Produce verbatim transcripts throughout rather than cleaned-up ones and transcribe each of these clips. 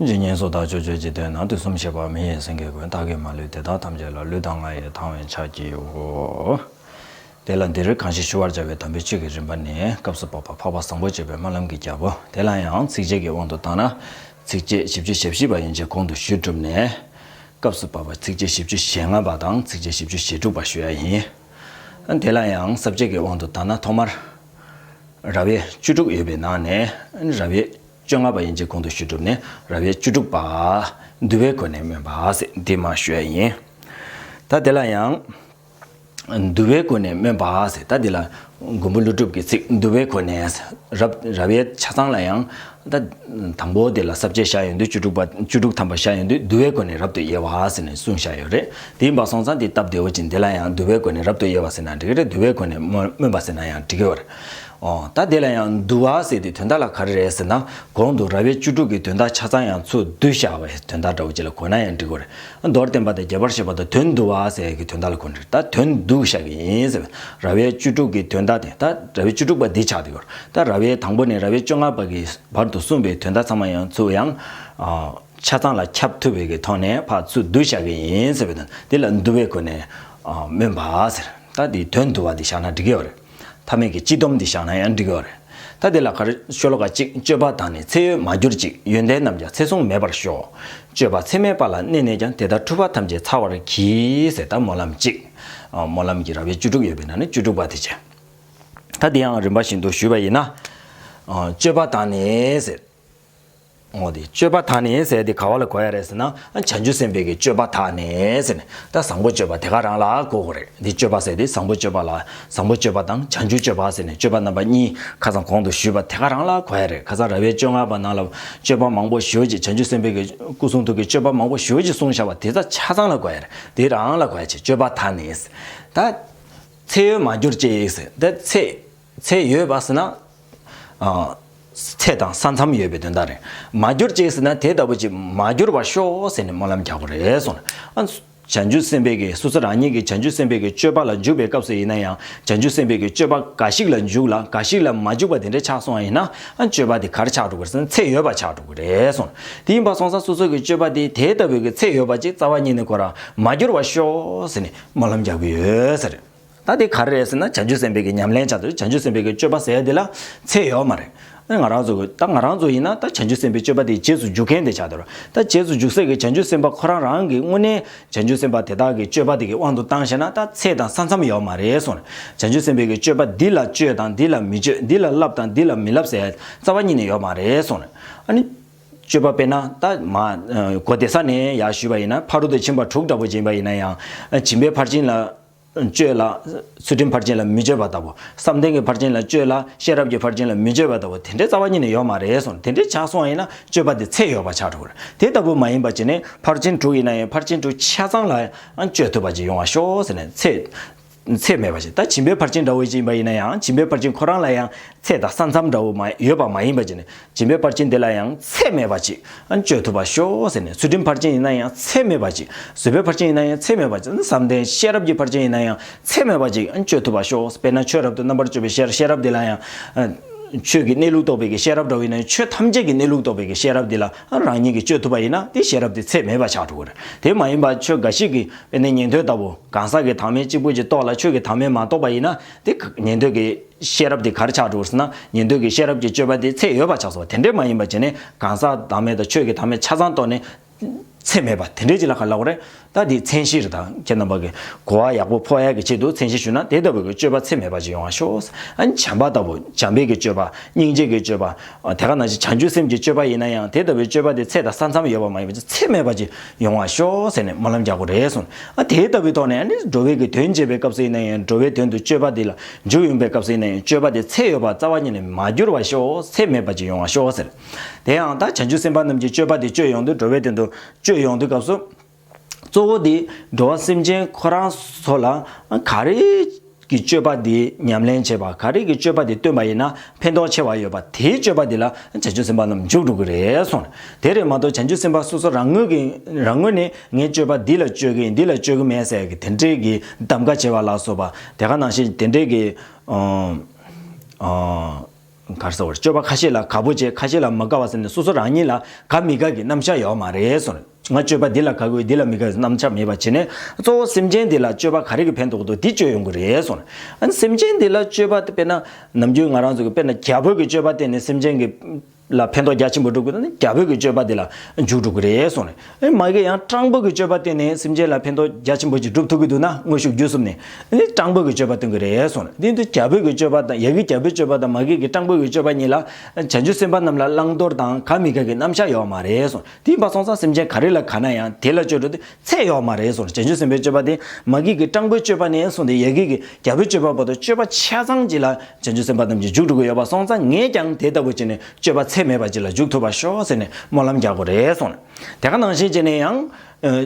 ཇི་སྙེད་སུ་དག་ཕྱོགས་བཅུའི་འཇིག་རྟེན་ན། དུས་གསུམ་གཤེགས་པ་མི་ཡི་སེང་གེ་ཀུན། བདག་གིས་མ་ལུས་དེ་དག་ཐམས་ཅད་ལ། ལུས་དང་ངག་ཡིད་དང་བས་ཕྱག་བགྱིའོ། དེ་ལ་འདིར་གང་ཞིག་ཞུ་བར་བྱ་བའི་དམ་པའི་ཆོས་ཀྱི་རིམ་པ་ནི། སྐབས་སུ་བབ་པ་འཕགས་པ་བཟང་པོ་སྤྱོད་པའི་སྨོན་ལམ་གྱི་རྒྱལ་པོ། དེ་ལ་ཡང་ཚིགས་བཅད་ཀྱི་དབང་དུ་བཏང་ན། ཚིགས་བཅད་བཞི་བཅུ་ཞེ་བཞི་པ་ཡན་ཆད་གོང་དུ་ཞུས་གྲུབ་ནས། སྐབས་སུ་བབ་པ་ཚིགས་བཅད་བཞི་བཅུ་ཞེ་ལྔ་པ་དང་ཚིགས་བཅད་བཞི་བཅུ་ཞེ་དྲུག་པ་ཞུ་ཡ་ཡིན། དེ་ལ་ཡང་ས་བཅད་ཀྱི་དབང་དུ་བཏང་ན། ཐོག་མར་ར་བའི་བཅུ་དྲུག་ཡོད་པའི་ནང་ནས། ར་བའི་བཅོ་ལྔ་པ་ཡན་ཆད་གོང་དུ་ཞུས་གྲུབ་ནས། ར་བའི་བཅུ་དྲུག་པ། འདུལ་བའི་སྒོ་ནས་སྨོན་པ་ཟེར་འདི་མར་ཞུ་ཡ་ཡིན། ད་དེ་ལ་ཡང་འདུལ་བའི་སྒོ་ནས་སྨོན་པ་ཟེར། ད་འདི་ལ་མགོན་པོ་ཀླུ་སྒྲུབ་ཀྱི་ཚིག་འདུལ་བའི་སྒོ་ནས། རབ་ར་བའི་ཆ་ཚང་ལ་ཡང་། ད་དང་པོ་དེ་ལ་ས་བཅད་བཞག་ཡོང་དུས། བཅུ་དྲུག་པ་བཅུ་དྲུག་ཐམ་པ་བཞག་ཡོང་དུས། འདུལ་བའི་སྒོ་ནས་རབ་ཏུ་དབྱེ་བ་ཟེར་ནས་གསུངས་བཞག་ཡོད་རེད། དེ་ཡིན་པ་སོང་ཙང་དེ་སྟབས་བདེ་བོ་ཅིག་འདི་ལ་ཡང་འདུལ་བའི་སྒོ་ནས་རབ་ཏུ་དབྱེ་བ་ཟེར་ན་འགྲིག་གི་རེད། འདུལ་བའི་སྒོ་ནས་སྨོན་སྨོན་པ་ཟེར་ན་ཡང་འགྲིག་གི་ཡོད་རེད། ཨོ། ད་དེ་ལ་ཡང་འདུལ་བ་ཟེར་དུས་དོན་དག་ལ་ག་རེ་རེད་ཟེར་ན། གོང་དུ་ར་བའི་བཅུ་དྲུག་གི་དོན་དག་ཆ་ཚང་ཡང་ཚུར་བསྡུས་བཞག་པའི་དོན་དག་འདྲ་བོ་ཅིག་ལ་གོ་ན་ཡང་འགྲིག་གི་རེད། མདོར་བསྟན་པ་དང་རྒྱས་པར་བཤད་པ་དང་དོན་བསྡུ་བ་ཟེར་གྱི་དོན་དག་ལ་གོ་ན་འགྲིག་ད་དོན་བསྡུས་བཞག་གི་ཡིན་ཟེར་བས། ར་བའི་བཅུ་དྲུག་གི་དོན་དག་དེ། ད་ར་བའི་བཅུ་དྲུག་པ་འདི་ཆགས་བསྡད་ཡོད་རེད། ད་ར་བའི་དང་པོ་ནས་ར་བའི་བཅོ་ལྔ་པ་གི་བར་དུ་གསུངས་པའི་དོན་དག་ཚང་མ་ཡང་ཚུར་ཡང་། ཨ། ཆ་ཚང་ལ་ཁྱབ་ཐུབ་པའི་གི་ཐོག་ནས་ཕར་ཚུར་བསྡུས་བཞག་གི་ཡིན་ཟེར་བས། དོན་འདི་ལ་འདུལ་བའི་སྒོ་ནས། ཨ། སྨོན་པ་ཟེར། ད་འདི་དོན་བསྡུ་བ་འདི་བཞག་ན་འགྲིག་གི་ཡོད་རེད། ཐ་མལ་གྱི་སྤྱི་སྡོམ་འདི་བཞག་ན་ཡང་འགྲིག་གི་ཡོད་རེད། ད་དེ་ལ་ག་རེ། ཤོ་ལོ་ཀ་གཅིག་སྤྱོད་པ་དག་ནི་ཚེ་ཡོད་མ་གྱུར་ཅིག །ཡོན་ཏན་རྣམས་ཀྱང་ཚེ་བཟུང་མེད་པར་ཤོག །སྤྱོད་པ་ཚད་མེད་པ་ལ་གནས་ནས་ཀྱང་། དེ་དག་འཁྲུལ་པ་ཐམས་ཅད་ཚར་བར་གྱིས། ཟེར། ད་སྨོན་ལམ་གཅིག །ཨ། སྨོན་ལམ་གྱི་ར་བའི་བཅུ་དྲུག་ཡོད་པའི་ནང་ནས་བཅུ་དྲུག་པ་དེ་བྱས། ད་དེ་ཡང་རིམ་པ་བཞིན་དུ་ཞུས་པ་ཡིན་ན། ཨ། སྤྱོད་པ་དག་ནི་ཟེར། འོ་དེ་སྤྱོད་པ་དག་ནི་ཟེར་དེ་ག་བ་ལ་གོ་ཡ་རེད་ཟེར་ན། བྱང་ཆུབ་སེམས་དཔའི་གི་སྤྱོད་པ་དག་ནི་ཟེར་ནས། ད་བཟང་པོ་སྤྱོད་པ་དེ་ག་རང་ལ་གོ་དགོས་རེད། འདི་སྤྱོད་པ་ཟེར་དེ་བཟང་པོ་སྤྱོད་པ་ལ། བཟང་པོ་སྤྱོད་པ་དང་བྱང་ཆུབ་སྤྱོད་པ་ཟེར་ནས་སྤྱོད་པ་རྣམ་པ་གཉིས་ཁ་སང་གོང་དུ་ཞུས་པ་དེ་ག་རང་ལ་གོ་ཡ་རེད། ཁ་སང་ར་བའི་བཅོ་ལྔ་པ་ནང་ལ་སྤྱོད་པ་མང་པོ་ཞེ་པོ་ཅིག་བྱང་ཆུབ་སེམས་དཔའི་གི་སྐུ་གསུང་ཐུགས་ཀྱི་སྤྱོད་པ་མང་པོ་ཞེ་པོ་ཅིག་གསུངས་བཞག་པ་དེ་ཚོ་ཆ་ཚང་ལ་གོ་ཡ་རེད། དེ་རང་ལ་གོ་ཡ་ཅིག་སྤྱོད་པ་དག་ནི་ཟེར། ད་ཚེ་ཡོད་མ་གྱུར་ཅིག་ཟེར། ད་ཚེ་ཚེ་ཡོད་པ་ཟེར་ན། ཨ། ཚེ་དང་ས་མཚམས་ཡོད་པའི་དོན་དག་རེད། མ་གྱུར་ཅིག་ཟེར་ན་དེ་ལྟ་བུ་ཅིག་མ་གྱུར་བར་ཤོག་ཟེར་ནས་སྨོན་ལམ་རྒྱག་དགོས་རེད་གསུངས། ཨ། བྱང་ཆུབ་སེམས་དཔའི་གི་སོ་སོ་རང་ཉིད་ཀྱི་བྱང་ཆུབ་སེམས་དཔའི་གི་སྤྱོད་པ་ལ་འཇུག་པའི་སྐབས་སུ་ཡིན་ན་ཡང་། བྱང་ཆུབ་སེམས་དཔའི་གི་སྤྱོད་པ་འགའ་ཞིག་ལ་འཇུག་ལ་འགའ་ཞིག་ལ་མ་འཇུག་པ་དེ་འདྲ་ཆགས་སོང་བ་ཡིན་ན། ཨ། སྤྱོད་པ་དེ་ག་རེ་ཆགས་འགྲོ་གི་རེད་ཟེར་ན་ཚེ་ཡོད་པ་ཆགས་འགྲོ་གི་རེད་གསུངས། དེ་ཡིན་པ་སོང་ཙང་སོ་སོ་གི་སྤྱོད་པ་དེ་དེ་ལྟ་བུའི་གི་ཚེ་ཡོད་པ་ཅིག་རྩ་བ་ཉིད་ནས་ཁོ་རང་མ་གྱུར་བར་ཤོག་ཟེར་ནས་སྨོན་ལམ་རྒྱག་གི་ཡོད་ཟེར། ད་དེ་ག་རེ་རེད་ཟེར་ན་བྱང་ཆུབ་སེམས་དཔའི་གི་ཉམས་ལེན་བྱ་དུས་བྱང་ཆུབ་སེམས་དཔའི་གི་སྤྱོད་པ་ཟེར་ཡ་དེ་ལ་ཚད་ཡོད་མ་རེད། ང་རང་ཚོ་གི་ད་ང་རང་ཚོ་ཡིན་ན་ད་བྱང་ཆུབ་སེམས་དཔའི་སྤྱོད་པ་དེ་རྗེས་སུ་འཇུག་མཁན་དེ་ཆགས་འདུག་ད་རྗེས་སུ་འཇུག་སའི་གི་བྱང་ཆུབ་སེམས་དཔའ་ཁོ་རང་རང་གི་དངོས་གནས་བྱང་ཆུབ་སེམས་དཔའ་དེ་དག་གི་སྤྱོད་པ་དེ་གི་དབང་དུ་བཏང་བྱས་ན་ད་ཚད་དང་ས་མཚམས་ཡོད་མ་རེད་གསུངས། བྱང་ཆུབ་སེམས་དཔའི་གི་སྤྱོད་པ་འདི་ལ་སྤྱོད་དང་འདི་ལ་མི་སྤྱོད། འདི་ལ་བསླབ་དང་འདི་ལ་མི་བསླབ་ཟེར་ཡ་རྩ་བ་ཉིད་ནས་ཡོད་མ་རེད་གསུངས། ཨ་ནི་སྤྱོད་པ་དཔེར་ན་ད་མ་གོ་བདེ་ས་ནས་ཡར་ཞུས་པ་ཡིན་ན། ཕ་རོལ་ཏུ་ཕྱིན་པ་དྲུག་འདྲ་པོ་ཅིག་ཡིན་པ་ཡིན་ན་ཡང་། སྦྱིན་པའི་ཕར་ཕྱིན་ལ་སྤྱོད་ལ། ཚུལ་ཁྲིམས་ཕར་ཕྱིན་ལ་མི་སྤྱོད་པ་ལྟ་བུ། བསམ་གཏན་གྱི་ཕར་ཕྱིན་ལ་སྤྱོད་ལ་ཤེས་རབ་ཀྱི་ཕར་ཕྱིན་ལ་མི་སྤྱོད་པ་ལྟ་བུ་དེ་འདྲའི་རྩ་བ་ཉིད་ནས་ཡོད་མ་རེད་གསུངས། དེ་འདྲའི་ཆགས་སོང་བ་ཡིན་ན་སྤྱོད་པ་དེ་ཚད་ཡོད་པ་ཆགས་འགྲོ་གི་རེད། དེ་ལྟ་བུ་མ་ཡིན་པ་བྱས་ནས་ཕར་ཕྱིན་དྲུག་ཡིན་ན་ཡང་ཕར་ཕྱིན་དྲུག་ཆ་ཚང་ལ་ཡང་སྤྱོད་ཐུབ་པ་ཅིག་ཡོང་བ་ཤོག་ཟེར་ནས་ཚད་ཚད་མེད་པ་ཞིག་ད་སྦྱིན་པའི་ཕར་ཕྱིན་འདྲ་བོ་ཞིག་ཡིན་པ་ཡིན་ན་ཡང་། སྦྱིན་པའི་ཕར་ཕྱིན་ཁོ་རང་ལ་ཡང་ཚད་དང་ས་མཚམས་འདྲ་བོ་མ་ཡོད་པ་མ་ཡིན་པ་བྱས་ནས། སྦྱིན་པའི་ཕར་ཕྱིན་དེ་ལ་ཡང་ཚད་མེད་པ་ཅིག་སྤྱོད་ཐུབ་པ་ཤོག་ཟེར་ནས། ཚུལ་ཁྲིམས་ཕར་ཕྱིན་ཡིན་ན་ཡང་ཚད་མེད་པ་ཅིག་བཟོད་པའི་ཕར་ཕྱིན་ཡིན་ན་ཡང་ཚད་མེད་པ་ཅིག་བསམ་གཏན་ཤེས་རབ་ཀྱི་ཕར་ཕྱིན་ཡིན་ན་ཡང་ཚད་མེད་པ་ཅིག་སྤྱོད་ཐུབ་པ་ཤོག་དཔེར་ན་ཆོས་རབ་ཏུ་རྣམ་པར་དཔྱོད་པའི་ཤེས་ཤེས་རབ་དེ་ལ་ཡང་། ཆོས་ཀྱི་གནས་ལུགས་རྟོགས་པའི་གི་ཤེས་རབ་འདྲ་བོ་ཡིན་ན་ཡང་། ཆོས་ཐམས་ཅད་ཀྱི་གནས་ལུགས་རྟོགས་པའི་གི་ཤེས་རབ་དེ་ལ་རང་ཉིད་ཀྱིས་སྤྱོད་ཐུབ་པ་ཡིན་ན་དེ་ཤེས་རབ་དེ་ཚད་མེད་པ་ཆགས་འགྲོ་གི་རེད། དེ་མ་ཡིན་པ་ཆོས་འགའ་ཞིག་གི་དཔེར་ན་ཉན་ཐོས་ལྟ་བུ། གང་ཟག་གི་བདག་མེད་གཅིག་པུ་ཅིག་རྟོགས་ལ་ཆོས་ཀྱི་བདག་མེད་མ་རྟོགས་པ་ཡིན་ན་དེ་ཉན་ཐོས་ཀྱི་ཤེས་རབ་དེ་ག་རེ་ཆགས་འགྲོ་ཟེར་ན། ཉན་ཐོས་ཀྱི་ཤེས་རབ་ཀྱི་སྤྱོད་པ་དེ་ཚད་ཡོད་པ་ཆགས་སོང་བ། དེ་འདྲས་མ་ཡིན་པ་བྱས་ནས་གང་ཟག་བདག་མེད་དང་ཆོས་ཀྱི་བདག་མེད་ཆ་ཚང་རྟོགས་ནས་ཚད་མེད་པ་དེ་འདྲས་ཅིག་ལ་ག་ལབ་དགོས་རེད། ད་དེ་མཚན་གཞིར་ད་ཁྱེད་རྣམ་པ་གི་གོ་བ་ཡག་པོ་ཕོག་ཡག་གི་ཆེད་དུ་མཚན་གཞི་ཞུ་ན། དེ་ལྟ་བུའི་གི་སྤྱོད་པ་ཚད་མེད་པ་ཅིག་ཡོང་བ་ཤོག་ཨ་ནི་བྱམས་པ་ལྟ་བུ། བྱམས་པའི་གི་སྤྱོད་པ། སྙིང་རྗེ་གི་སྤྱོད་པ། དེ་ག་ནང་བཞིན་བྱང་ཆུབ་སེམས་ཀྱི་སྤྱོད་པ་ཡིན་ན་ཡང་དེ་ལྟ་བུའི་སྤྱོད་པ་དེ་ཚད་དང་ས་མཚམས་ཡོད་པ་མ་ཡིན་པ་ཅིག་ཚད་མེད་པ་ཅིག་ཡོང་བ་ཤོག་ཟེར་ནས་སྨོན་ལམ་རྒྱག་དགོས་རེད་གསུངས། ཨ་དེ་ལྟ་བུའི་ཐོག་ནས་ཨ་ནི་འགྲོ་བའི་གི་དོན་བྱེད་པའི་སྐབས་སུ་ཡིན་ན་ཡང་། འགྲོ་བའི་དོན་དུ་སྤྱོད་པ་དེ་ལ་འཇུག་ཡོང་པའི་སྐབས་སུ་ཡིན་ན་ཡང་། སྤྱོད་པ་དེ་ཚད་ཡོད་པ་རྩ་བ་ཉིད་ནས་མ་གྱུར་བ་ཤོག་ཚད་མེད་པ་ཅིག་ཡོང་བ་ཤོག་ཟེར། དེ་ཡང་ད་བྱང་ཆུབ་སེམས་དཔའ་རྣམས་ཀྱི་སྤྱོད་པ་དེ་སྤྱོད་ཡོང་དུས། འགྲོ་བའི་དོན་དུ་སྤྱོད་ཡོང་དུས་སྐབས་སུ། གཙོ་བོ་དེ་འགྲོ་བ་སེམས་ཅན་ཁོ་རང་ཚོ་ལ་ག་རེ་གི་སྤྱོད་པ་དེ་ཉམས་ལེན་བྱེད་པ། ག་རེ་གི་སྤྱོད་པ་དེ་སྟོན་པ་ཡིན་ན་ཕན་ཐོགས་ཆེ་བ་ཡོད་པ། དེའི་སྤྱོད་པ་དེ་ལ་བྱང་ཆུབ་སེམས་དཔའ་རྣམས་འཇུག་འགྲོ་གི་རེད་གསུངས། དེ་རེད་མ་གཏོགས་བྱང་ཆུབ་སེམས་དཔའ་སོ་སོ་རང་ངོས་ཀྱི་རང་ངོས་ནས་ངའི་སྤྱོད་པ་འདི་ལ་སྤྱོད་ཀྱི་ཡིན། འདི་ལ་སྤྱོད་ཀྱི་མེད་ཟེར་གི་དེ་འདྲའི་གི་གདམ་ག་བྱེད་པ་ལ་སོགས་པ། དེ་ག་ནང་བཞིན་དེ་འདྲའི་གི་ཨ་ཨ། ག་རེ་ཟེར་བ་རེད། སྤྱོད་པ་ཁ་ཤས་ལ་དགའ་པོ་བྱས། ཁ་ཤས་ལ་མ་དགའ་བ་ཟེར་ནས་སོ་སོ་རང་ཉིད་ལ་དགའ་མི་དགའ་གི་རྣམ་གཞག་ཡོད་མ་རེད་གསུངས་རེད། ང་སྤྱོད་པ་འདི་ལ་དགའ་གི་ཡོད། འདི་ལ་མི་དགའ་གི་རྣམ་གཞག་མེད་པ་བྱས་ནས། གཙོ་བོ་སེམས་ཅན་འདི་ལ་སྤྱོད་པ་ག་རེ་གི་ཕན་ཐོགས་འདུག་འདི་སྤྱོད་ཡོང་གི་རེད་གསུངས་རེད། ཨ་ནི་སེམས་ཅན་འདི་ལ་སྤྱོད་པ་དེ་དཔེར་ན་ནམ་རྒྱུན་ང་རང་ཚོ་གི་དཔེར་ན་རྒྱལ་པོ་གི་སྤྱོད་པ་བསྟན་ནས་སེམས་ཅན་གྱི་ལ་ཕན་ཐོགས་རྒྱ་ཆེན་པོ་སྒྲུབ་དགོས་ན་ནི་རྒྱལ་པོ་གི་སྤྱོད་པ་དེ་ལ་འཇུག་འགྲོ་གི་རེད་གསུངས་ནས། ཨེ་མ་གི་ཡང་སྤྲང་པོ་གི་སྤྱོད་པ་བསྟན་ནས་སེམས་ཅན་ལ་ཕན་ཐོགས་རྒྱ་ཆེན་པོ་ཅིག་སྒྲུབ་ཐུབ་ཀྱི་འདུག་ན། དངོས་ཤུགས་བརྒྱུད་གསུམ་ནས་ཨེ་སྤྲང་པོ་གི་སྤྱོད་པ་སྟོན་གི་རེད་གསུངས་ནས། དེ་དུས་རྒྱལ་པོ་གི་སྤྱོད་པ་དང་ཡ་གི་རྒྱལ་པོའི་སྤྱོད་པ་དང་མ་གི་གི་སྤྲང་པོ་གི་སྤྱོད་པ་གཉིས་ལ་བྱང་ཆུབ་སེམས་དཔའ་རྣམས་ལ་བླང་དོར་དང་དགའ་མི་དགའ་གི་རྣམ་གཞག་ཡོད་མ་རེད་གསུངས། དེ་ཡིན་པ་སོང་ཙང་སེམས་ཅན་ག་རེ་ལ་དགའ་ན་ཡང་དེ་ལ་སྤྱོད་འགྲོ་དུས་ཚད་ཡོད་མ་རེད་གསུངས། བྱང་ཆུབ་སེམས་དཔའི་སྤྱོད་པ་དེ་མ་གི་གི་སྤྲང་པོའི་སྤྱོད་པ་ནས་བཟུང་སྟེ་ཡ་གི་གི་རྒྱལ་པོའི་སྤྱོད་པ་བར་དུ་སྤྱོད་པ་ཆ་ཚང་ཅིག་ལ་བྱང་ཆུབ་སེམས་དཔའ་རྣམས་ཀྱིས་འཇུག་འགྲོ་གི་ཡོད་པ་སོང་ཙང་ངས་ཀྱང་དེ་ལྟ་བུ་བྱས་ནས་སྤྱོད་པ་ཚད་མེད་པ་ཅིག་ལ་འཇུག་ཐུབ་པར་ཤོག་ཟེར་ནས་སྨོན་ལམ་རྒྱག་དགོས་རེད་གསུངས། དེ་ག་ནང་བཞིན་བྱས་ནས་ཡང་ཨ་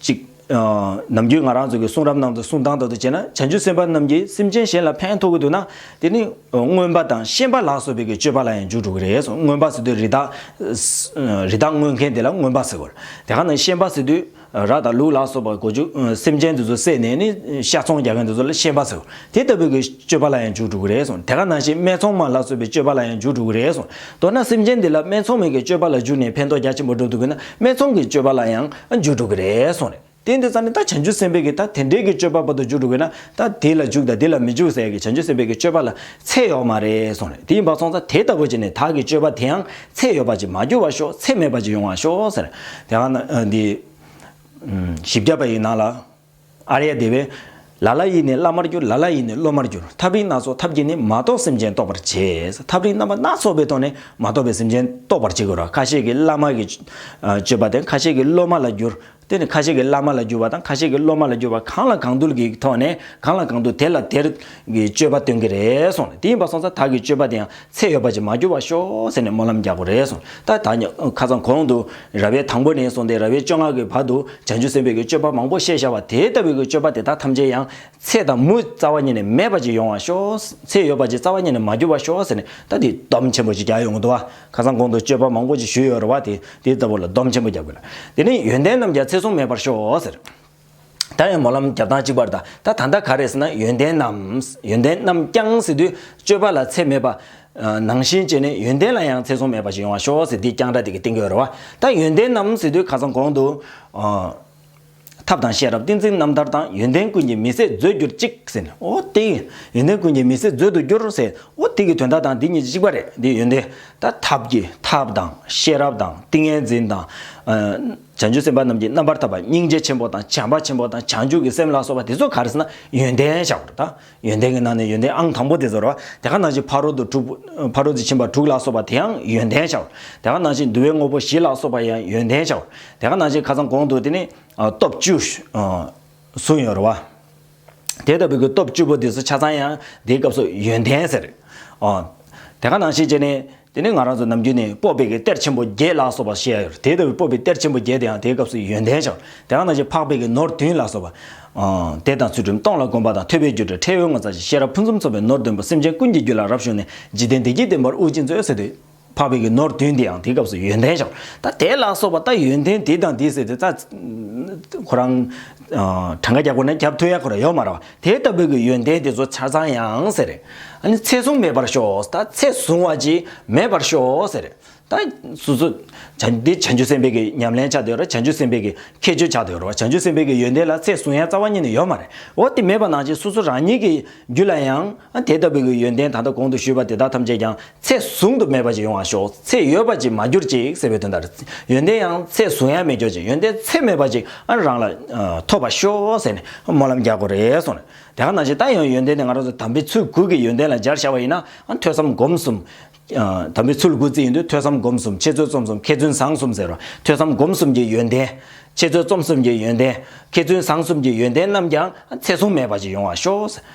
ཅིག་ཨ་ནམ་རྒྱུན་ང་རང་ཚོ་གི་གསུང་རབ་ནང་དུ་གསུང་སྟངས་ལྟར་དུ་བྱས་ན། བྱང་ཆུབ་སེམས་དཔའ་རྣམས་ཀྱིས་སེམས་ཅན་གཞན་ལ་ཕན་ཐོགས་ཀྱི་འདུག་ན། དེ་ནི་ཨ་མངོན་པ་དང་ཤན་པ་ལ་སོགས་པའི་གི་སྤྱོད་པ་ལ་ཡང་འཇུག་འགྲོ་གི་རེད་གསུངས། མངོན་པ་ཟེར་དུས་རི་དྭགས་ཨ་རི་དྭགས་རྔོན་མཁན་དེ་ལ་མངོན་པ་ཟེར་དགོས་རེད། དེ་ག་ནང་ཤན་པ་ཟེར་དུས་ར་དང་ལུག་ལ་སོགས་པ་སྒོ་ཕྱུགས་སེམས་ཅན་དེ་ཚོ་བསད་ནས་ནི་ཤ་ཚོང་རྒྱག་མཁན་དེ་ཚོ་ལ་ཤན་པ་ཟེར། དེ་ལྟ་བུའི་གི་སྤྱོད་པ་ལ་ཡང་འཇུག་འགྲོ་གི་རེད་གསུངས། དེ་ག་ནང་བཞིན་སྨད་འཚོང་མ་ལ་སོགས་པའི་སྤྱོད་པ་ལ་ཡང་འཇུག་འགྲོ་གི་རེད་གསུངས། མདོར་ན་སེམས་ཅན་འདི་ལ་སྨད་འཚོང་མའི་གི་སྤྱོད་པ་ལ་འཇུག་ནས་ཕན་ཐོགས་རྒྱ་ཆེན་པོ་སྒྲུབ་ཐུབ་ཀྱི་ན། སྨད་འཚོང་གི་སྤྱོད་པ་ལ་ཡང་འཇུག་འགྲོ་གི་རེད་གསུངས་རེད། དེ་འདི་ཙང་ནི་ད་བྱང་ཆུབ་སེམས་དཔའི་གི་ད་དེ་འདྲའི་གི་སྤྱོད་པ་བར་དུ་འཇུག་འགྲོ་གི་ན། ད་དེ་ལ་འཇུག་དང་དེ་ལ་མི་འཇུག་ཟེར་གི་བྱང་ཆུབ་སེམས་དཔའི་གི་སྤྱོད་པ་ལ་ཚད་ཡོད་མ་རེད་གསུངས་རེད། དེ་ཡིན་པ་སོང་ཙང་དེ་ལྟ་བུ་བྱས་ནས་བདག་གི་སྤྱོད་པ་དེ་ཡང་ཚད་ཡོད་པ་ཅིག་མ་གྱུར་བར་ཤོག་ཚད་མེད་པ་ཅིག་ཡོང་བར་ཤོག་ཟེར། དེ་ག་ན་འདི་བཞི་བརྒྱ་པ་ཡི་ནང་ལ། ཨཱརྱ་དེ་བས། ལ་ལ་ཡིས་ནི་བླ་མར་འགྱུར། ལ་ལ་ཡིས་ནི་སློབ་མར་འགྱུར། ཐབས་རིག་སྣ་ཚོགས་ཐབས་ཀྱིས་ནི། མ་རྟོགས་སེམས་ཅན་རྟོགས་པར་བྱེད། ཐབས་རིག་རྣམ་པ་སྣ་ཚོགས་པའི་ཐོག་ནས་མ་རྟོགས་པའི་སེམས་ཅན་རྟོགས་པར་བྱེད་དགོས་ར། ཁ་ཤས་ཀྱིས་བླ་མ་གི་ཨ་སྤྱོད་པ་དང་ཁ་ཤས་ཀྱིས་སློབ་མ་ལ་འགྱུར། དེ་ནི་ཁ་ཤས་ཀྱིས་བླ་མ་ལ་འགྱུར་བ་དང་ཁ་ཤས་ཀྱིས་སློབ་མ་ལ་འགྱུར་བ། གང་ལ་གང་འདུལ་གྱི་ཐོག་ནས་གང་ལ་གང་འདུལ་དེ་ལ་དེར་གྱི་སྤྱོད་པ་སྟོན་གྱི་རེད་གསུངས་ནས། དེ་ཡིན་པ་སོང་ཙང་བདག་གི་སྤྱོད་པ་དེ་ཡང་ཚད་ཡོད་པ་ཅིག་མ་གྱུར་བར་ཤོག་ཟེར་ནས་སྨོན་ལམ་རྒྱག་དགོས་རེད་གསུངས། ད་ད་ཁ་སང་གོང་དུ་ར་བའི་དང་པོ་ནས་བཟུང་སྟེ་ར་བའི་བཅོ་ལྔ་གི་བར་དུ་བྱང་ཆུབ་སེམས་དཔའི་གི་སྤྱོད་པ་མང་པོ་བཤད་བཞག་པ་དེ་ལྟ་བུའི་གི་སྤྱོད་པ་དེ་དག་ཐམས་ཅད་ཡང་ཚད་དང་མུ་རྩ་བ་ཉིད་ནས་མེད་པ་ཅིག་ཡོང་བར་ཤོག་ཚད་ཡོད་པ་ཅིག་རྩ་བ་ཉིད་ནས་མ་གྱུར་བར་ཤོག་ཟེར་ནས། ད་དེ་སྡོམ་ཆེན་པོ་ཅིག་རྒྱག་ཡོང་གི་འདུག་བ། ཁ་སང་གོང་དུ་སྤྱོད་པ་མང་པོ་ཅིག་ཞུས་ཡོད་རེད་བ། དེ་དེ་ལྟ་བུ་ལ་སྡོམ་ཆེན་པོ་རྒྱག་དགོས་ལ། དེ་ནས་ཡོན་ཏན་རྣམས་ཀྱང་ཚད་བཟུང་མེད་པར་ཤོག་ཟེར། ད་ཡང་སྨོན་ལམ་རྒྱབ་སྟངས་གཅིག་པ་རེད། ད་ད་ལྟ་ག་རེ་ཟེར་ན། ཡོན་ཏན་རྣམས། ཡོན་ཏན་རྣམས་ཀྱང་ཟེར་དུས་སྤྱོད་པ་ལ་ཚད་མེད་པ་ནང་བཞིན་བྱས་ནས་ཡོན་ཏན་ལ་ཡང་ཚད་བཟུང་མེད་པ་ཞིག་ཡོང་བ་ཤོག་ཟེར། འདི་རྐྱང་སྒྲ་དེ་གི་སྟེང་གི་ཡོད་རེད་བ། ད་ཡོན་ཏན་རྣམས་ཟེར་དུས་ཁ་སང་གོང་དུ་ཐབས་དང་ཤེས་རབ་ཏིང་འཛིན་རྣམ་ཐར་དང་། ཡོན་ཏན་ཀུན་གྱི་མི་ཟད་མཛོད་གྱུར་ཅིག་ཟེར་ནས། འོ་དེ་ཡོན་ཏན་ཀུན་གྱི་མི་ཟད་མཛོད་དུ་གྱུར་ཟེར། འོ་དེ་གི་དོན་དག་དང་འདི་གཉིས་གཅིག་པ་རེད། འདི་ཡོན་ཏན་ད་ཐབས་ཀྱི་ཐབས་དང་ཤེས་རབ་དང་ཏིང་ངེ་འཛིན་དང་། བྱང་ཆུབ་སེམས་དཔའ་རྣམས་ཀྱི་རྣམ་པར་ཐར་པ། སྙིང་རྗེ་ཆེན་པོ་དང་བྱམས་པ་ཆེན་པོ་དང་བྱང་ཆུབ་ཀྱི་སེམས་ལ་སོགས་པ་དེ་ཚོ་ག་རེ་ཟེར་ན་ཡོན་ཏན་བཞག་པ་རེད། ད་ཡོན་ཏན་གྱི་ནང་ནས་ཡོན་ཏན་ཨང་དང་པོ་དེ་ཚོ་རེད་བ། དེ་ག་ནང་བཞིན་ཕ་རོལ་ཏུ་དྲུག་ཕ་རོལ་ཏུ་ཕྱིན་པ་དྲུག་ལ་སོགས་པ་དེ་ཡང་ཡོན་ཏན་བཞག་པ་རེད། དེ་ག་ནང་བཞིན་བསྡུ་བའི་དངོས་པོ་བཞི་ལ་སོགས་པ་ཡང་ཡོན་ཏན་བཞག་པ་རེད། དེ་ག་ནང་བཞིན་ཁ་སང་གོང་དུ་དེ་ནི་སྟོབས་བཅུ་གསུངས་ཡོད་རེད་བ། དེ་ལྟ་བུའི་གི་སྟོབས་བཅུ་པོ་དེ་ཚོ་ཆ་ཚང་ཡང་དེའི་སྐབས་སུ་ཡོན་ཏན་ཟེར། དེ་ག་ནང་བཞིན་བྱས་ནས། དེ་ནས་ང་རང་ཚོ་ནམ་རྒྱུན་ནས་སྤོབས་པའི་གི་གཏེར་ཆེན་པོ་བརྒྱད་ལ་སོགས་པ་བཤད་ཡ་ཡོད་རེད། དེ་ལྟ་བུའི་སྤོབས་པའི་གཏེར་ཆེན་པོ་བརྒྱད་དེ་ཡང་དེའི་སྐབས་སུ་ཡོན་ཏན་བཞག་དེ་ག་ནང་བཞིན་འཕགས་པའི་གི་ནོར་བདུན་ལ་སོགས་པ། དད་དང་ཚུལ་ཁྲིམས་སྟོང་ལ་གོམས་པ་དང་། ཐོས་པའི་རྒྱུ་འབྲས་ཕྲེང་བའི་ངོ་མཚར་ཅན། ཤེས་རབ་ཕུན་སུམ་ཚོགས་པའི་ནོར་བདུན་པོ། སེམས་ཅན་ཀུན་གྱི་རྒྱུད་ལ་རབ་ཞུགས་ནས། འཇིག་རྟེན་བདེ་སྐྱིད་ལྡན་པར་དབུགས་གཅིག་མཛོད་ཟེར་དུས། འཕགས་པའི་གི་ནོར་བདུན་དེ་ཡང་དེའི་སྐབས་སུ་ཡོན་ཏན་བཞག་ད་དེ་ལ་སོགས་པ་ད་ཡོན་ཏན་དེ་དང་དེ་ཟེར་དེ་ད་ཁོ་རང་གྲངས་ཀ་རྒྱག་དགོས་ན་རྒྱབ་ཐུབ་ཡ་ཁོ་རང་ཡོད་མ་རེད་བ། དེ་ལྟ་བུའི་གི་ཡོན་ཏན་དེ་ཚོ་ཆ་ཚང་ཡང་ཟེར། ཨ་ནི་ཚད་བཟུང་མེད་པར་ཤོག་ད་ཚད་བཟུང་བ་ཅིག་མེད་པར་ཤོག་ཟེར། ད་སོ་སོ་བྱང་འདི་བྱང་ཆུབ་སེམས་དཔའི་གི་ཉམས་ལེན་ཆགས་བསྡད་ཡོད་རེད། བྱང་ཆུབ་སེམས་དཔའི་གི་ཁྱད་ཆོས་ཆགས་བསྡད་ཡོད་རེད་བ། བྱང་ཆུབ་སེམས་དཔའི་གི་ཡོན་ཏན་ལ་ཚད་བཟུང་ཡ་རྩ་བ་ཉིད་ནས་ཡོད་མ་རེད། འོ་དེ་མེད་པ་ནང་བཞིན་སོ་སོ་རང་ཉིད་ཀྱི་རྒྱུད་ལ་ཡང་ཨ་དེ་ལྟ་བུའི་གི་ཡོན་ཏན་ད་ལྟ་གོང་དུ་ཞུས་པ་དེ་དག་ཐམས་ཅད་ཀྱང་ཚད་བཟུང་དུ་མེད་པ་ཅིག་ཡོང་བར་ཤོག་ཚད་ཡོད་པ་ཅིག་མ་གྱུར་ཅིག་ཟེར་བའི་དོན་དག་རེད། ཡོན་ཏན་ཡང་ཚད་བཟུང་ཡ་མེད་ཀྱོག་ཅིག་ཡོན་ཏན་ཚད་མེད་པ་ཅིག་ཨ་རང་ལ་ཐོབ་པར་ཤོག་ཟེར་ནས་སྨོན་ལམ་རྒྱག་དགོས་རེད་གསུངས་ནས། དེ་ག་ནང་བཞིན་ད་ཡང་ཡོན་ཏན་དེ་ང་རང་ཚོ་དམ་པའི་ཚུལ་དགུ་གི་ཡོན་ཏན་ལ་སྦྱར་བཞག་པ་ཡིན་ན། ཨ་ཐོས་བསམ་སྒོམ་གསུམ། དམ་པའི་ཚུལ་དགུ་རྩིས་ཡིན་དུས་ཐོས་བསམ་སྒོམ་གསུམ། འཆད་རྩོད་རྩོམ་གསུམ། མཁས་བཙུན་བཟང་གསུམ་ཟེར་བ། ཐོས་བསམ་སྒོམ་གསུམ་གྱི་ཡོན་ཏན། འཆད་རྩོད་རྩོམ་གསུམ་གྱི་ཡོན་ཏན། མཁས་བཙུན་བཟང་གསུམ་གྱི་ཡོན་ཏན་རྣམས་ཀྱང་ཚད་བཟུང་མེད་པ་ཞིག་ཡོང་བར་ཤོག་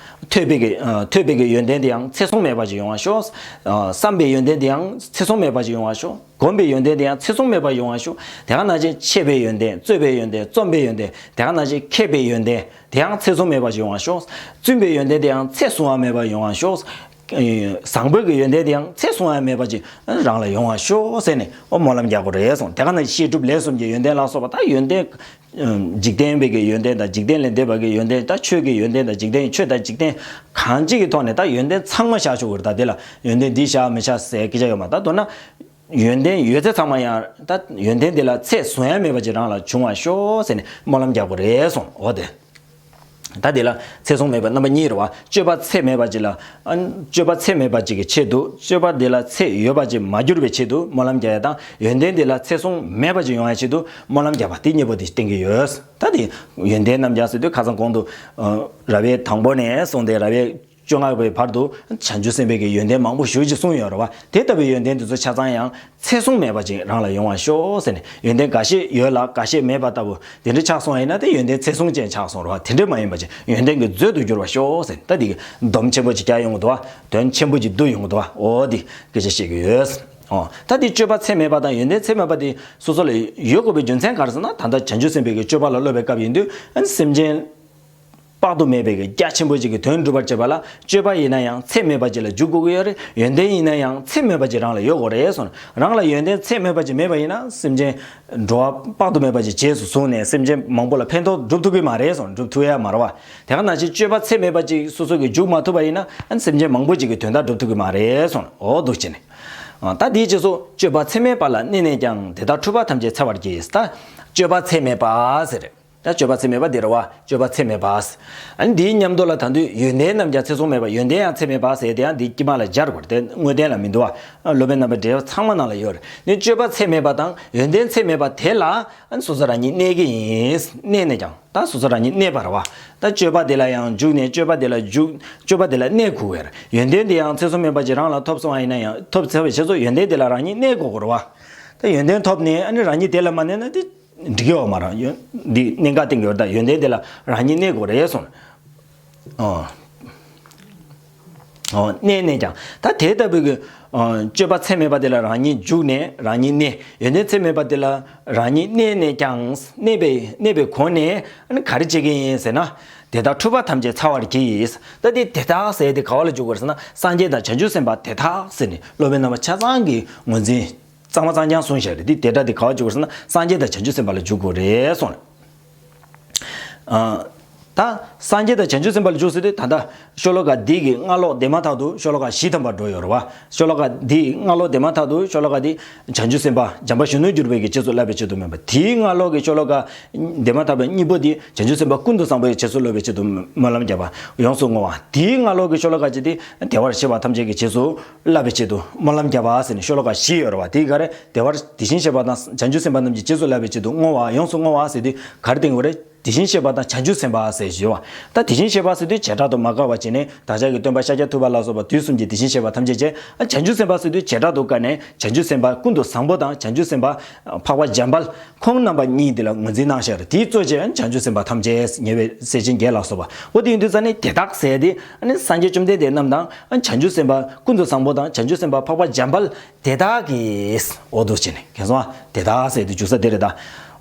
ཐོས་པའི་གི་ཐོས་པའི་གི་ཡོན་ཏན་དེ་ཡང་ཚད་བཟུང་མེད་པ་ཞིག་ཡོང་བར་ཤོག་བསམ་པའི་ཡོན་ཏན་དེ་ཡང་ཚད་བཟུང་མེད་པ་ཞིག་ཡོང་བར་ཤོག་སྒོམ་པའི་ཡོན་ཏན་དེ་ཡང་ཚད་བཟུང་མེད་པ་ཞིག་ཡོང་བར་ཤོག་དེ་ག་ནང་བཞིན་འཆད་པའི་ཡོན་ཏན། རྩོད་པའི་ཡོན་ཏན། རྩོམ་པའི་ཡོན་ཏན། དེ་ག་ནང་བཞིན་མཁས་པའི་ཡོན་ཏན་དེ་ཡང་ཚད་བཟུང་མེད་པ་ཞིག་ཡོང་བར་ཤོག་བཙུན་པའི་ཡོན་ཏན་དེ་ཡང་ཚད་བཟུང་བ་མེད་པ་ཡོང་བར་ཤོག་བཟང་པོའི་གི་ཡོན་ཏན་དེ་ཡང་ཚད་བཟུང་ཡ་མེད་པ་ཅིག་རང་ལ་ཡོང་བར་ཤོག་ཟེར་ནས་ཨོ་སྨོན་ལམ་རྒྱག་དགོས་རེད་གསུངས། དེ་ག་ནང་བཤད་སྒྲུབ་ལས་གསུམ་གྱི་ཡོན་ཏན་ལ་སོགས་པ་ད་ཡོན་ཏན། འཇིག་རྟེན་པའི་གི་ཡོན་ཏན་དང་འཇིག་རྟེན་ལས་འདས་པ་གི་ཡོན་ཏན། ད་ཆོས་ཀྱི་ཡོན་ཏན་དང་འཇིག་རྟེན། ཆོས་དང་འཇིག་རྟེན་གང་ཅིག་གི་ཐོག་ནས་ད་ཡོན་ཏན་ཚང་མ་བཞག་ཆོག་གི་རེད། ད་དེ་ལ་ཡོན་ཏན་འདི་བཞག་མི་བཞག་ཟེར་སྐད་ཆ་ཡོད་མ་རེད། ད་མདོར་ན་ཡོན་ཏན་ཡོད་ཚད་ཚང་མ་ཡང་ད་ཡོན་ཏན་དེ་ལ་ཚད་བཟུང་ཡ་མེད་པ་ཅིག་རང་ལ་བྱུང་བར་ཤོག་ཟེར་ནས་སྨོན་ལམ་རྒྱག་དགོས་རེད་གསུངས། འོ་དེ། ད་དེ་ལ་ཚད་བཟུང་མེད་པ་རྣམ་པ་གཉིས་རེད་བ། སྤྱོད་པ་ཚད་མེད་པ་ཅིག་ལ། ཨ། སྤྱོད་པ་ཚད་མེད་པ་ཅིག་གི་ཆེད་དུ། སྤྱོད་པ་དེ་ལ་ཚད་ཡོད་པ་ཅིག་མ་གྱུར་པའི་ཆེད་དུ་སྨོན་ལམ་རྒྱག་ཡ་དང་། ཡོན་ཏན་དེ་ལ་ཚད་བཟུང་མེད་པ་ཅིག་ཡོང་ཡ་ཆེད་དུ་སྨོན་ལམ་རྒྱག་པ། དེ་གཉིས་པོ་དེ་བསྟན་གྱི་ཡོད། ད་དེ་ཡོན་ཏན་རྣམ་བརྒྱ་ཟེར་དུས་ཁ་སང་གོང་དུ། ཨ། རབ་དབྱེ་དང་པོ་ནས་བཟུང་སྟེ་རབ་དབྱེ་བཅོ་ལྔ་པའི་བར་དུ་བྱང་ཆུབ་སེམས་དཔའི་གི་ཡོན་ཏན་མང་པོ་ཞེ་ཅིག་གསུངས་ཡོད་རེད་བ། དེ་ལྟ་བུའི་ཡོན་ཏན་དེ་ཚོ་ཆ་ཚང་ཡང་ཚད་བཟུང་མེད་པ་ཅིག་རང་ལ་ཡོང་བར་ཤོག་ཟེར་ནས། ཡོན་ཏན་འགའ་ཤས་ཡོད་ལ་འགའ་ཤས་མེད་པ་ལྟ་བུ་དེ་འདྲ་ཆགས་སོང་བ་ཡིན་ན། དེ་ཡོན་ཏན་ཚད་བཟུང་ཅན་ཆགས་སོང་རེད་བ། དེ་འདྲ་མ་ཡིན་པ་ཅིག་ཡོན་ཏན་གྱི་མཛོད་དུ་འགྱུར་བར་ཤོག་ཟེར། ད་དེ་གི་སྡོམ་ཆེན་པོ་ཅིག་རྒྱག་ཡོང་གི་འདུག་བ། དོན་ཆེན་པོ་ཅིག་བསྡུ་ཡོང་གི་འདུག་བ། འོ་དེ་སྐད་ཆ་བཤད་ཀྱི་ཡོད། ཨོ། ད་དེ་སྤྱོད་པ་ཚད་མེད་པ་དང་ཡོན་ཏན་ཚད་མེད་པ་དེ་སོ་སོ་ལ་ཡོད་དགོས་པའི་རྒྱུ་མཚན་ག་རེ་ཟེར་ན། ད་ལྟ་བྱང་ཆུབ་སེམས་དཔའི་གི་སྤྱོད་པ་ལ་སློབ་པའི་སྐབས་ཡིན་དུས། ཨ་ནི་སེམས་ཅན་དཔག་ཏུ་མེད་པའི་གི་རྒྱ་ཆེན་པོ་ཅིག་གི་དོན་སྒྲུབ་པར་བྱེད་པ་ལ་སྤྱོད་པ་ཡིན་ན་ཡང་ཚད་མེད་པ་ཅིག་ལ་འཇུག་དགོས་ཀྱི་ཡོད་རེད། ཡོན་ཏན་ཡིན་ན་ཡང་ཚད་མེད་པ་ཅིག་རང་ལ་ཡོད་དགོས་རེད་གསུངས། རང་ལ་ཡོན་ཏན་ཚད་མེད་པ་ཅིག་མེད་པ་ཡིན་ན། སེམས་ཅན་འགྲོ་བ་དཔག་ཏུ་མེད་པ་ཅིག་རྗེས་སུ་བཟུང་ནས་སེམས་ཅན་མང་པོ་ལ་ཕན་ཐོགས་སྒྲུབ་ཐུབ་ཀྱི་མ་རེད་གསུངས། སྒྲུབ་ཐུབ་ཡ་མ་རེད་བ། དེ་ག་ནང་བཞིན་སྤྱོད་པ་ཚད་མེད་པ་ཅིག་སོ་སོ་གིས་འཇུག་མ་ཐུབ་པ་ཡིན་ན། ཨ་ནི་སེམས་ཅན་མང་པོ་ཅིག་གི་དོན་དག་སྒྲུབ་ཐུབ་ཀྱི་མ་རེད་གསུངས། འོ་འདུག་བྱས་ནས། ཨ། ད་དེའི་རྗེས་སུ་སྤྱོད་པ་ཚད་མེད་པ་ལ་གནས་ནས་ཀྱང་། དེ་དག་འཁྲུལ་པ་ཐམས་ཅད་འཚལ་བར་གྱིས། ད་སྤྱོད་པ་ཚད་མེད་པ་ཟེར། ད་སྤྱོད་པ་ཚད་མེད་པ་འདི་རེད་བ། སྤྱོད་པ་ཚད་མེད་པ། ཨ་ནི་འདིའི་མཉམ་དུ་ལ་ད་དུང་ཡོན་ཏན་རྣམས་ཀྱང་ཚད་བཟུང་མེད་པ། ཡོན་ཏན་ཡང་ཚད་མེད་པ་ཟེར་དེ་ཡང་འདི་དཀྱིལ་མ་ལ་སྦྱར་དགོས་རེད། དེ་དངོས་བསྟན་ལ་མི་འདུག་བ། སློབ་དཔོན་རྣམ་པའི་འགྲེལ་པ་ཚང་མ་ནང་ལ་ཡོད་རེད། ནི་སྤྱོད་པ་ཚད་མེད་པ་དང་ཡོན་ཏན་ཚད་མེད་པ་དེ་ལ། ཨ་ནི་སོ་སོ་རང་ཉིད་གནས་ཀྱི་ཡིན། གནས་ནས་ཀྱང་། ད་སོ་སོ་རང་ཉིད་གནས་པ་རེད་བ། ད་སྤྱོད་པ་དེ་ལ་ཡང་འཇུག་ནས། སྤྱོད་པ་དེ་ལ་འཇུག་སྤྱོད་པ་དེ་ལ་གནས་དགོས་པས། ཡོན་ཏན་དེ་ཡང་ཚད་བཟུང་མེད་པ་ཅིག་རང་ལ་ཐོབ་སོང་བ་ཡིན་ན་ཡང་། ཐོབ་ཚར་བའི་རྗེས་སུ་ཡོན་ཏན་དེ་ལ་རང་ཉིད་གནས་དགོས་ཀྱི་རེད་བ། ད་ཡོན་ཏན་ཐོབ་ནས་ཨ་ནི་རང་ཉིད་དེ་ལ་མ་གནས་ན་དེ་འགྲིག་གི་ཡོད་མ་རེད། ཡོན། འདི་གནད་འགག་བསྟན་གྱི་ཡོད་རེད། ད་ཡོན་ཏན་དེ་ལ་རང་ཉིད་གནས་དགོས་རེད་གསུངས། ཨོ། ཨོ། གནས་ནས་ཀྱང་། ད་དེ་ལྟ་བུའི་གི། ཨོ། སྤྱོད་པ་ཚད་མེད་པ་དེ་ལ་རང་ཉིད་འཇུག་ནས་རང་ཉིད་གནས། ཡོན་ཏན་ཚད་མེད་པ་དེ་ལ་རང་ཉིད་གནས་ནས་ཀྱང་། གནས་པའི། གནས་པའི་སྒོ་ནས་ཨ་ནི་ག་རེ་བྱེད་ཀྱི་ཡིན་ཟེར་ན། དེ་དག་འཁྲུལ་པ་ཐམས་ཅད་འཚལ་བར་གྱིས། ད་དེ་དེ་དག་ཟེར་དེ་ག་བ་ལ་འཇུག་དགོས་ཟེར་ན། སངས་རྒྱས་དང་བྱང་ཆུབ་སེམས་དཔའ་དེ་དག་ཟེར་ནས་སློབ་དཔོན་རྣམ་པ་ཆ་ཚང་གི་ངོས་འཛིན། གཙང་མ་གཙང་རྐྱང་གསུངས་བཞག་རེད། འདི་དེ་སྒྲ་འདི་ག་བ་འཇུག་དགོས་ཟེར་ན། སངས་རྒྱས་དང་བྱང་ཆུབ་སེམས་དཔའ་ལ་འཇུག་དགོས་རེད་གསུངས། ཨ། ད་སངས་རྒྱས་དང་བྱང་ཆུབ་སེམས་དཔའ་ལ་འཇུག་ཟེར་དུས། ད་ལྟ་ཤོ་ལོ་ཀ་འདི་གི་སྔ་ལོགས་དེ་མ་ཐག་ཏུ་ཤོ་ལོ་ཀ་བཞི་ཐམ་པ་འགྲོ་ཡོད་རེད་བ། ཤོ་ལོ་ཀ་འདི་སྔ་ལོགས་དེ་མ་ཐག་ཏུ་ཤོ་ལོ་ཀ་འདི་བྱང་ཆུབ་སེམས་དཔའ་བྱམས་པ་གཞོན་ནུར་གྱུར་པའི་གི་རྗེས་སུ་བསླབ་པའི་ཆེད་དུ་སྨོན་པ། དེའི་སྔ་ལོགས་ཀྱི་ཤོ་ལོ་ཀ་དེ་མ་ཐག་པའི་གཉིས་པོ་འདི་བྱང་ཆུབ་སེམས་དཔའ་ཀུན་ཏུ་བཟང་པོའི་རྗེས་སུ་སློབ་པའི་ཆེད་དུ་སྨོན་ལམ་རྒྱབ་པ། ཡོངས་སུ་བསྔོ་བ། དེའི་སྔ་ལོགས་ཀྱི་ཤོ་ལོ་ཀ་གཅིག་དེ་བདེ་བར་གཤེགས་པ་ཐམས་ཅད་ཀྱི་རྗེས་སུ་བསླབ་པའི་ཆེད་དུ་སྨོན་ལམ་རྒྱབ་པ་ཟེར་ནས་ཤོ་ལོ་ཀ་བཞི་ཡོད་རེད་བ། དེའི་ག་རེ། བདེ་བར། དེ་བཞིན་གཤེགས་པ་དང་བྱང་ཆུབ་སེམས་དཔའ་རྣམས་ཀྱི་རྗེས་སུ་བསླབ་པའི་ཆེད་དུ་བསྔོ་བ། ཡོངས་སུ་བསྔོ་བ་ཟེར་དུས་ག་རེ་བསྟན་གྱི་ཡོད་རེད། དེ་བཞིན་གཤེགས་པ་དང་བྱང་ཆུབ་སེམས་དཔའ་ཟེར་ཞུ་བ། ད་དེ་བཞིན་གཤེགས་པ་ཟེར་དུས་བྱེ་བྲག་ཏུ་མ་དགག་པར་བྱས་ནས། བདག་ཅག་གི་སྟོན་པ་ཤཱཀྱ་ཐུབ་པ་ལ་སོགས་པ་དུས་གསུམ་གྱི་དེ་བཞིན་གཤེགས་པ་ཐམས་ཅད་ཅེས། ཨ། བྱང་ཆུབ་སེམས་དཔའ་ཟེར་དུས་བྱེ་བྲག་ཏུ་བཀར་ནས་བྱང་ཆུབ་སེམས་དཔའ་ཀུན་ཏུ་བཟང་པོ་དང་། བྱང་ཆུབ་སེམས་དཔའ་འཕགས་པ་འཇམ་དཔལ། ཁོང་རྣམ་པ་གཉིས་དེ་ལ་ངོས་འཛིན་གནང་བཞག་རེད། དེའི་གཙོ་ཆེ་བྱང་ཆུབ་སེམས་དཔའ་ཐམས་ཅད། ཉེ་བའི་སྲས་ཆེན་བརྒྱད་ལ་སོགས་པ། འོ་དེ་ཡིན་དུས་ཙ་ནས་དེ་དག་ཟེར་དེ། ཨ་ནི་སངས་རྒྱས་བཅོམ་ལྡན་འདས་རྣམས་དང་། ཨ། བྱང་ཆུབ་སེམས་དཔའ་ཀུན་ཏུ་བཟང་པོ་དང་། བྱང་ཆུབ་སེམས་དཔའ་འཕགས་པ་འཇམ་དཔལ་དེ་དག་གིས། འོ་དེ་བྱས་ནས། མཁྱེན་སོང་ཨ། དེ་དག་ཟེར་དེ་འཇུག་ས་དེ་རེད་ད།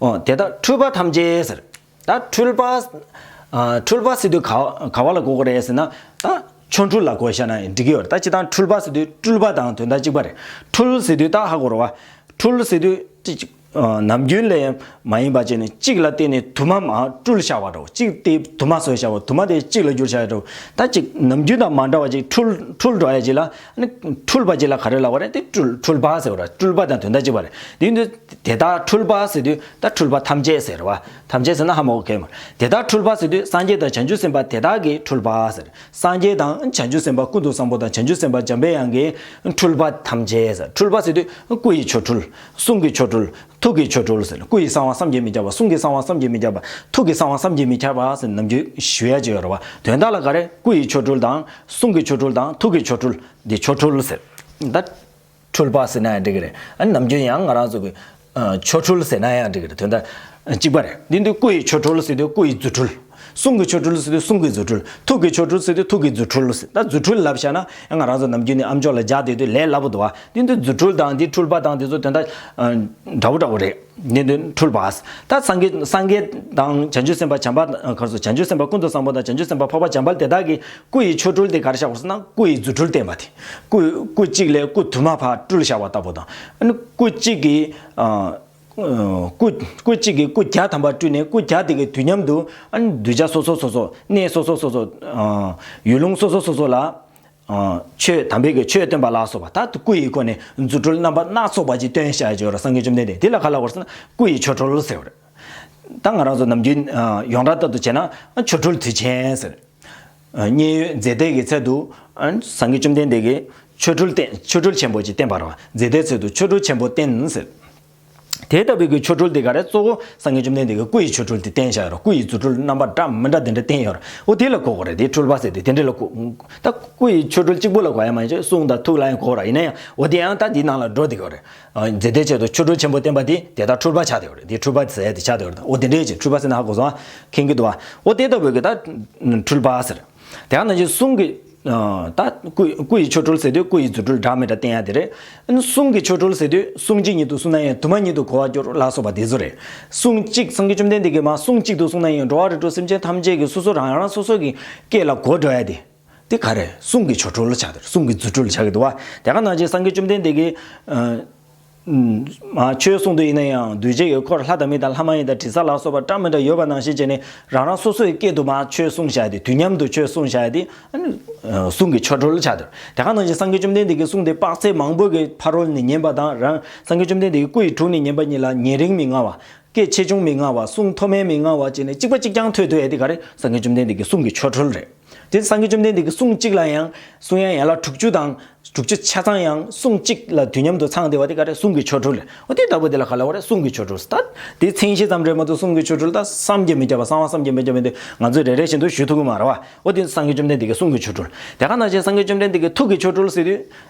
འོ་དེ་དག་འཁྲུལ་པ་ཐམས་ཅད་ཟེར། ད་འཁྲུལ་པ། ཨ། འཁྲུལ་པ་ཟེར་དུས་ག་ག་བ་ལ་གོ་དགོས་རེད་ཟེར་ན། ད་ཆོ་འཕྲུལ་ལ་གོ་བཞག་ན་འགྲིག་གི་ཡོད་རེད། ད་སྤྱིར་བཏང་འཁྲུལ་པ་ཟེར་དུས་སྤྲུལ་པ་དང་དོན་དག་གཅིག་པ་རེད། འཁྲུལ་ཟེར་དུས་ད་ཧ་གོ་རེད་བ། འཁྲུལ་ཟེར་དུས་ཅི། ཨ། ནམ་རྒྱུན་ལས་མ་ཡིན་པ་བྱས་ནས་གཅིག་ལ་བརྟེན་ནས་དུ་མ་མར་སྤྲུལ་བཞག་པ་འདྲ་བོ། གཅིག་དེ་དུ་མ་བཟོས་བཞག་པ། དུ་མ་དེ་གཅིག་ལ་འགྱུར་བཞག་འདྲ་བོ། ད་གཅིག་ནམ་རྒྱུན་དང་མ་འདྲ་བ་ཅིག་འཁྲུལ་འཁྲུལ་འགྲོ་ཡ་ཅིག་ལ། ཨ་ནི་འཁྲུལ་པ་ཅིག་ལ་ག་རེ་ལབ་པ་རེད། དེ་འཁྲུལ་འཁྲུལ་པ་ཟེར་བ་རེད། སྤྲུལ་པ་དང་དོན་དག་གཅིག་པ་རེད། དེ་ཡིན་དུས་དེ་དག་འཁྲུལ་པ་ཟེར་དུས་ད་འཁྲུལ་པ་ཐམས་ཅད་ཟེར་བ། ཐམས་ཅད་ཟེར་ན་ཧ་མ་གོ་གལ་མ་རེད། དེ་དག་འཁྲུལ་པ་ཟེར་དུས་སངས་རྒྱས་དང་བྱང་ཆུབ་སེམས་དཔའ་དེ་དག་གི་འཁྲུལ་པ་ཟེར། སངས་རྒྱས་དང་བྱང་ཆུབ་སེམས་དཔའ་ཀུན་ཏུ་བཟང་པོ་དང་། བྱང་ཆུབ་སེམས་དཔའ་འཇམ་པའི་དབྱངས་ཀྱི་འཁྲུལ་པ་ཐམས་ཅད་ཟེར། འཁྲུལ་པ་ཟེར་དུས་སྐུ་ཡི་ཆོ་འཕྲུལ། གསུང་གི་ཆོ་འཕྲུལ། ཐུགས་ཀྱི་ཆོ་འཕྲུལ་ཟེར། སྐུ་ཡི་གསང་བ་བསམ་གྱིས་མི་ཁྱབ་པ། གསུང་གི་གསང་བ་བསམ་གྱིས་མི་ཁྱབ་པ། ཐུགས་ཀྱི་གསང་བ་བསམ་གྱིས་མི་ཁྱབ་པ་ཟེར་ནམ་རྒྱུན་ཞུ་ཡ་ཅིག་ཡོད་རེད་བ། དོན་དག་ལ་ག་རེ། སྐུ་ཡི་ཆོ་འཕྲུལ་དང་། གསུང་གི་ཆོ་འཕྲུལ་དང་། ཐུགས་ཀྱི་ཆོ་འཕྲུལ། འདི་ཆོ་འཕྲུལ་ཟེར། ད་འཁྲུལ་པ་ཟེར་ན་ཡང་འགྲིག་གི་རེད། ཨ། ནམ་རྒྱུན་ཡང་ང་རང་ཚོ་གི། ཨ། ཆོ་འཕྲུལ་ཟེར་ན་ཡང་འགྲིག་གི་རེད། དོན་དག་གཅིག་པ་རེད། འདི་འདི་སྐུ་ཡི་ཆོ་འཕྲུལ་ཟེར་དུས་སྐུ་ཡི་རྫུ་འཕྲུལ། གསུང་གི་ཆོ་འཕྲུལ་ཟེར་དུས་གསུང་གི་རྫུ་འཕྲུལ། ཐུགས་ཀྱི་ཆོ་འཕྲུལ་ཟེར་དུས་ཐུགས་ཀྱི་རྫུ་འཕྲུལ་ཟེར། ད་རྫུ་འཕྲུལ་ལབ་བཞག་ན་ང་རང་ཚོ་ནམ་རྒྱུན་ནས་ཨམ་ཅོག་ལ་སྦྱར་བསྡད་དུས་ལས་སླ་པོ་འདུག་བ། དེ་འདི་རྫུ་འཕྲུལ་དང་འདི་འཕྲུལ་པ་དང་འདི་ཚོ་དོན་དག་འདྲ་བོ་འདྲ་བོ་རེད། འདི་འདི་འཕྲུལ་པ། ད་སངས་རྒྱས་སངས་རྒྱས་དང་བྱང་ཆུབ་སེམས་དཔའ་བྱམས་པ་ག་རེ་ཟེར། བྱང་ཆུབ་སེམས་དཔའ་ཀུན་ཏུ་བཟང་པོ་དང་བྱང་ཆུབ་སེམས་དཔའ་འཕགས་པ་བྱམས་པ་དེ་དག་གི་སྐུ་ཡི་ཆོ་འཕྲུལ་དེ་ག་རེ་བཞག་པ་ཟེར་ན། སྐུ་ཡི་རྫུ་འཕྲུལ་བསྟན་པ་དེ། སྐུ་སྐུ་གཅིག་ལས་སྐུ་དུ་མ་ཕར་སྤྲུལ་བཞག་པ་ལྟ་བུ་དང་། ཨ་ནི་སྐུ་གཅིག་གིས་ཨ། སྐུ་སྐུ་གཅིག་གིས་སྐུ་བརྒྱ་ཐམ་པ་སྤྲུལ་ནས་སྐུ་བརྒྱ་དེ་གི་དུས་མཉམ་དུ་ཨ་ནི་གདུལ་བྱ་སོ་སོ་སོ་སོ། གནས་སོ་སོ་སོ་སོ། ཨ། ཡུལ་ལུང་སོ་སོ་སོ་སོ་ལ། ཨ། ཆོས་དམ་པའི་གི་ཆོས་སྟོན་པ་ལ་སོགས་པ། ད་སྐུ་ཡི་སྒོ་ནས་རྫུ་འཕྲུལ་རྣམ་པ་སྣ་ཚོགས་པ་ཅིག་སྟོན་བཞག་ཡོད་རེད། སངས་རྒྱས་བཅོམ་ལྡན་འདས། དེ་ལ་ག་ལབ་དགོས་ཟེར་ན་སྐུ་ཡི་ཆོ་འཕྲུལ་ཟེར་བ་རེད། ད་ང་རང་ཚོ་ནམ་རྒྱུན་ཨ། ཡོངས་གྲགས་ལྟར་དུ་བྱས་ན་ཆོ་འཕྲུལ་དུས་ཆེན་ཟེར། མཉན་ཡོད་མཛད་དེ་གི་ཚེ་དུ་སངས་རྒྱས་བཅོམ་ལྡན་འདས་ཀྱིས་ཆོ་འཕྲུལ་བསྟན། ཆོ་འཕྲུལ་ཆེན་པོ་ཅིག་བསྟན་པ་རེད་བ། མཛད་དེ་ཚེ་དུ་ཆོ་འཕྲུལ་ཆེན་པོ་བསྟན་ཟེར། དེ་ལྟ་བུའི་གི་ཆོ་འཕྲུལ་དེ་ག་རེ་གཙོ་བོ་སངས་རྒྱས་བཅོམ་ལྡན་འདས་ཀྱི་སྐུ་ཡི་ཆོ་འཕྲུལ་དེ་བསྟན་བཞག་ཡོད་རེད། སྐུ་ཡི་རྫུ་འཕྲུལ་རྣམ་པ་འདྲ་མི་འདྲ་དེ་འདྲ་བསྟན་ཡོད་རེད། འོ་དེ་ལ་གོ་དགོས་རེད། དེ་འཕྲུལ་པ་ཟེར་དུས་དེ་འདྲ་ལ་གོ། ད་སྐུ་ཡི་ཆོ་འཕྲུལ་གཅིག་པུ་ལ་གོ་ཡ་མ་ཡིན་ཅིག་གསུང་དང་ཐུགས་ལ་ཡང་གོ་ར། ཡིན་ན་ཡང་འོ་དེ་ཡང་ད་འདི་ནང་ལ་འགྲོ་བསྡད་ཡོད་རེད། མཛད་དེ་ཚེ་དུ་ཆོ་འཕྲུལ་ཆེན་པོ་བསྟན་པ་དེ་དེ་ལྟར་འཕྲུལ་པ་ཆགས་བསྡད་ཡོད་རེད། དེ་འཕྲུལ་པ་ཟེར་ཡ་དེ་ཆགས་བསྡད་ཡོད་རེད། འོ་དེ་འདྲའི་ཅིག་འཕྲུལ་པ་ཟེར་ན་ཧ་གོ་སོང་ཨ། མཁྱེན་གྱི་འདུག་ཨ། འོ་དེ་ལྟ་བུའི་གི་ད་འཕྲུལ་པ་ཟེར། དེ་ག་ནང་བཞིན་གསུང་གི་ད་སྐུ་སྐུ་ཡི་ཆོ་འཕྲུལ་ཟེར་དུས་སྐུ་ཡི་རྫུ་འཕྲུལ་འདྲ་མི་འདྲ་བསྟན་ཡ་དེ་རེད། གསུང་གི་ཆོ་འཕྲུལ་ཟེར་དུས་གསུང་གཅིག་ཉིད་དུ་གསུངས་ན་ཡང་དུ་མ་ཉིད་དུ་གོ་བ་སྐྱོར་ལ་སོགས་པ་དེ་ཚོ་རེད། གསུང་གཅིག་སངས་རྒྱས་བཅོམ་ལྡན་འདས་ཀྱིས་མ་གསུང་གཅིག་ཏུ་གསུངས་ན་ཡང་འགྲོ་བ་རིགས་དྲུག་སེམས་ཅན་ཐམས་ཅད་ཀྱི་སོ་སོ་རང་རང་སོ་སོ་གི་སྐད་ལ་གོ་འགྲོ་ཡ་དེ། དེ་ག་རེ་གསུང་གི་ཆོ་འཕྲུལ་ཆགས་དེ་རེད། གསུང་གི་རྫུ་འཕྲུལ་ཆགས་ཀྱི་འདུག་བ། དེ་ག་ནང་བཞིན་སངས་རྒྱས་བཅོམ་ལྡན་འདས་ཀྱིས། ཨ། མ་ཆོས་གསུང་དུས་ཡིན་ན་ཡང་འདུས་བྱས་ཀྱི་འཁོར་ལྷ་དང་མི་དང་ལྷ་མ་ཡིན་དང་དྲི་ཟ་ལ་སོགས་པ་འདྲ་མི་འདྲ་ཡོད་པ་ནང་བཞིན་བྱས་ནས་རང་རང་སོ་སོའི་སྐད་དུ་མ་ཆོས་གསུང་བཞག་ཡ་དེ། དུས་མཉམ་དུ་ཆོས་གསུང་བཞག་ཡ་དེ་ཨ་ནི་གསུང་གི་ཆོ་འཕྲུལ་ཆགས་དེ་རེད། དེ་ག་ནང་བཞིན་སངས་རྒྱས་བཅོམ་ལྡན་འདས་ཀྱི་གསུང་དེ་དཔག་ཚད་མང་པོ་གི་ཕ་རོལ་ནས་ཉན་པ་དང་། རང་སངས་རྒྱས་བཅོམ་ལྡན་འདས་ཀྱི་སྐུ་ཡི་དྲུང་ནས་ཉན་པ་གཉིས་ལ་ཉན་རིང་མི་མངའ་བ། སྐད་ཆེ་ཆུང་མི་མངའ་བ། གསུང་མཐོ་དམན་མི་མངའ་བ་བྱས་ནས་གཅིག་པ་གཅིག་རྐྱང་ཐོས་ཐུབ་ཡ་དེ་ག་རེ་སངས་རྒྱས་བཅོམ་ལྡན་འདས་ཀྱི་གསུང་གི་ཆོ་འཕྲུལ་རེད། དེ་སངས་རྒྱས་བཅོམ་ལྡན་འདས་ཀྱི་གསུང་གཅིག་ལ་ཡང་གསུང་དབྱངས་ཡན་ལག་དྲུག་ཅུ་དང་དྲུག་ཅུ་ཆ་ཚང་ཡང་གསུང་གཅིག་ལ་དུས་མཉམ་དུ་ཚང་བསྡད་པ་དེ་ག་རེ་གསུང་གི་ཆོ་འཕྲུལ་རེད། འོ་དེ་ལྟ་བུ་དེ་ལ་ག་ལབ་དགོས་རེད། གསུང་གི་ཆོ་འཕྲུལ། ད་དེ་མཚན་གཞི་ཙམ་རེད་མ་གཏོགས་གསུང་གི་ཆོ་འཕྲུལ་ད་བསམ་གྱིས་མི་ཁྱབ་པ། གསང་བ་བསམ་གྱིས་མི་ཁྱབ་པ་འདི་ང་ཚོས་རེ་རེ་བཞིན་དུ་ཞུ་ཐུབ་ཀྱི་མ་རེད་བ། འོ་དེ་སངས་རྒྱས་བཅོམ་ལྡན་འདས་ཀྱི་གསུང་གི་ཆོ་འཕྲུལ། དེ་ག་ནང་བཞིན་སངས་རྒྱས་བཅོམ་ལྡན་འདས་ཀྱི་ཐུགས་ཀྱི་ཆོ་འཕྲུལ་ཟེར་དུས།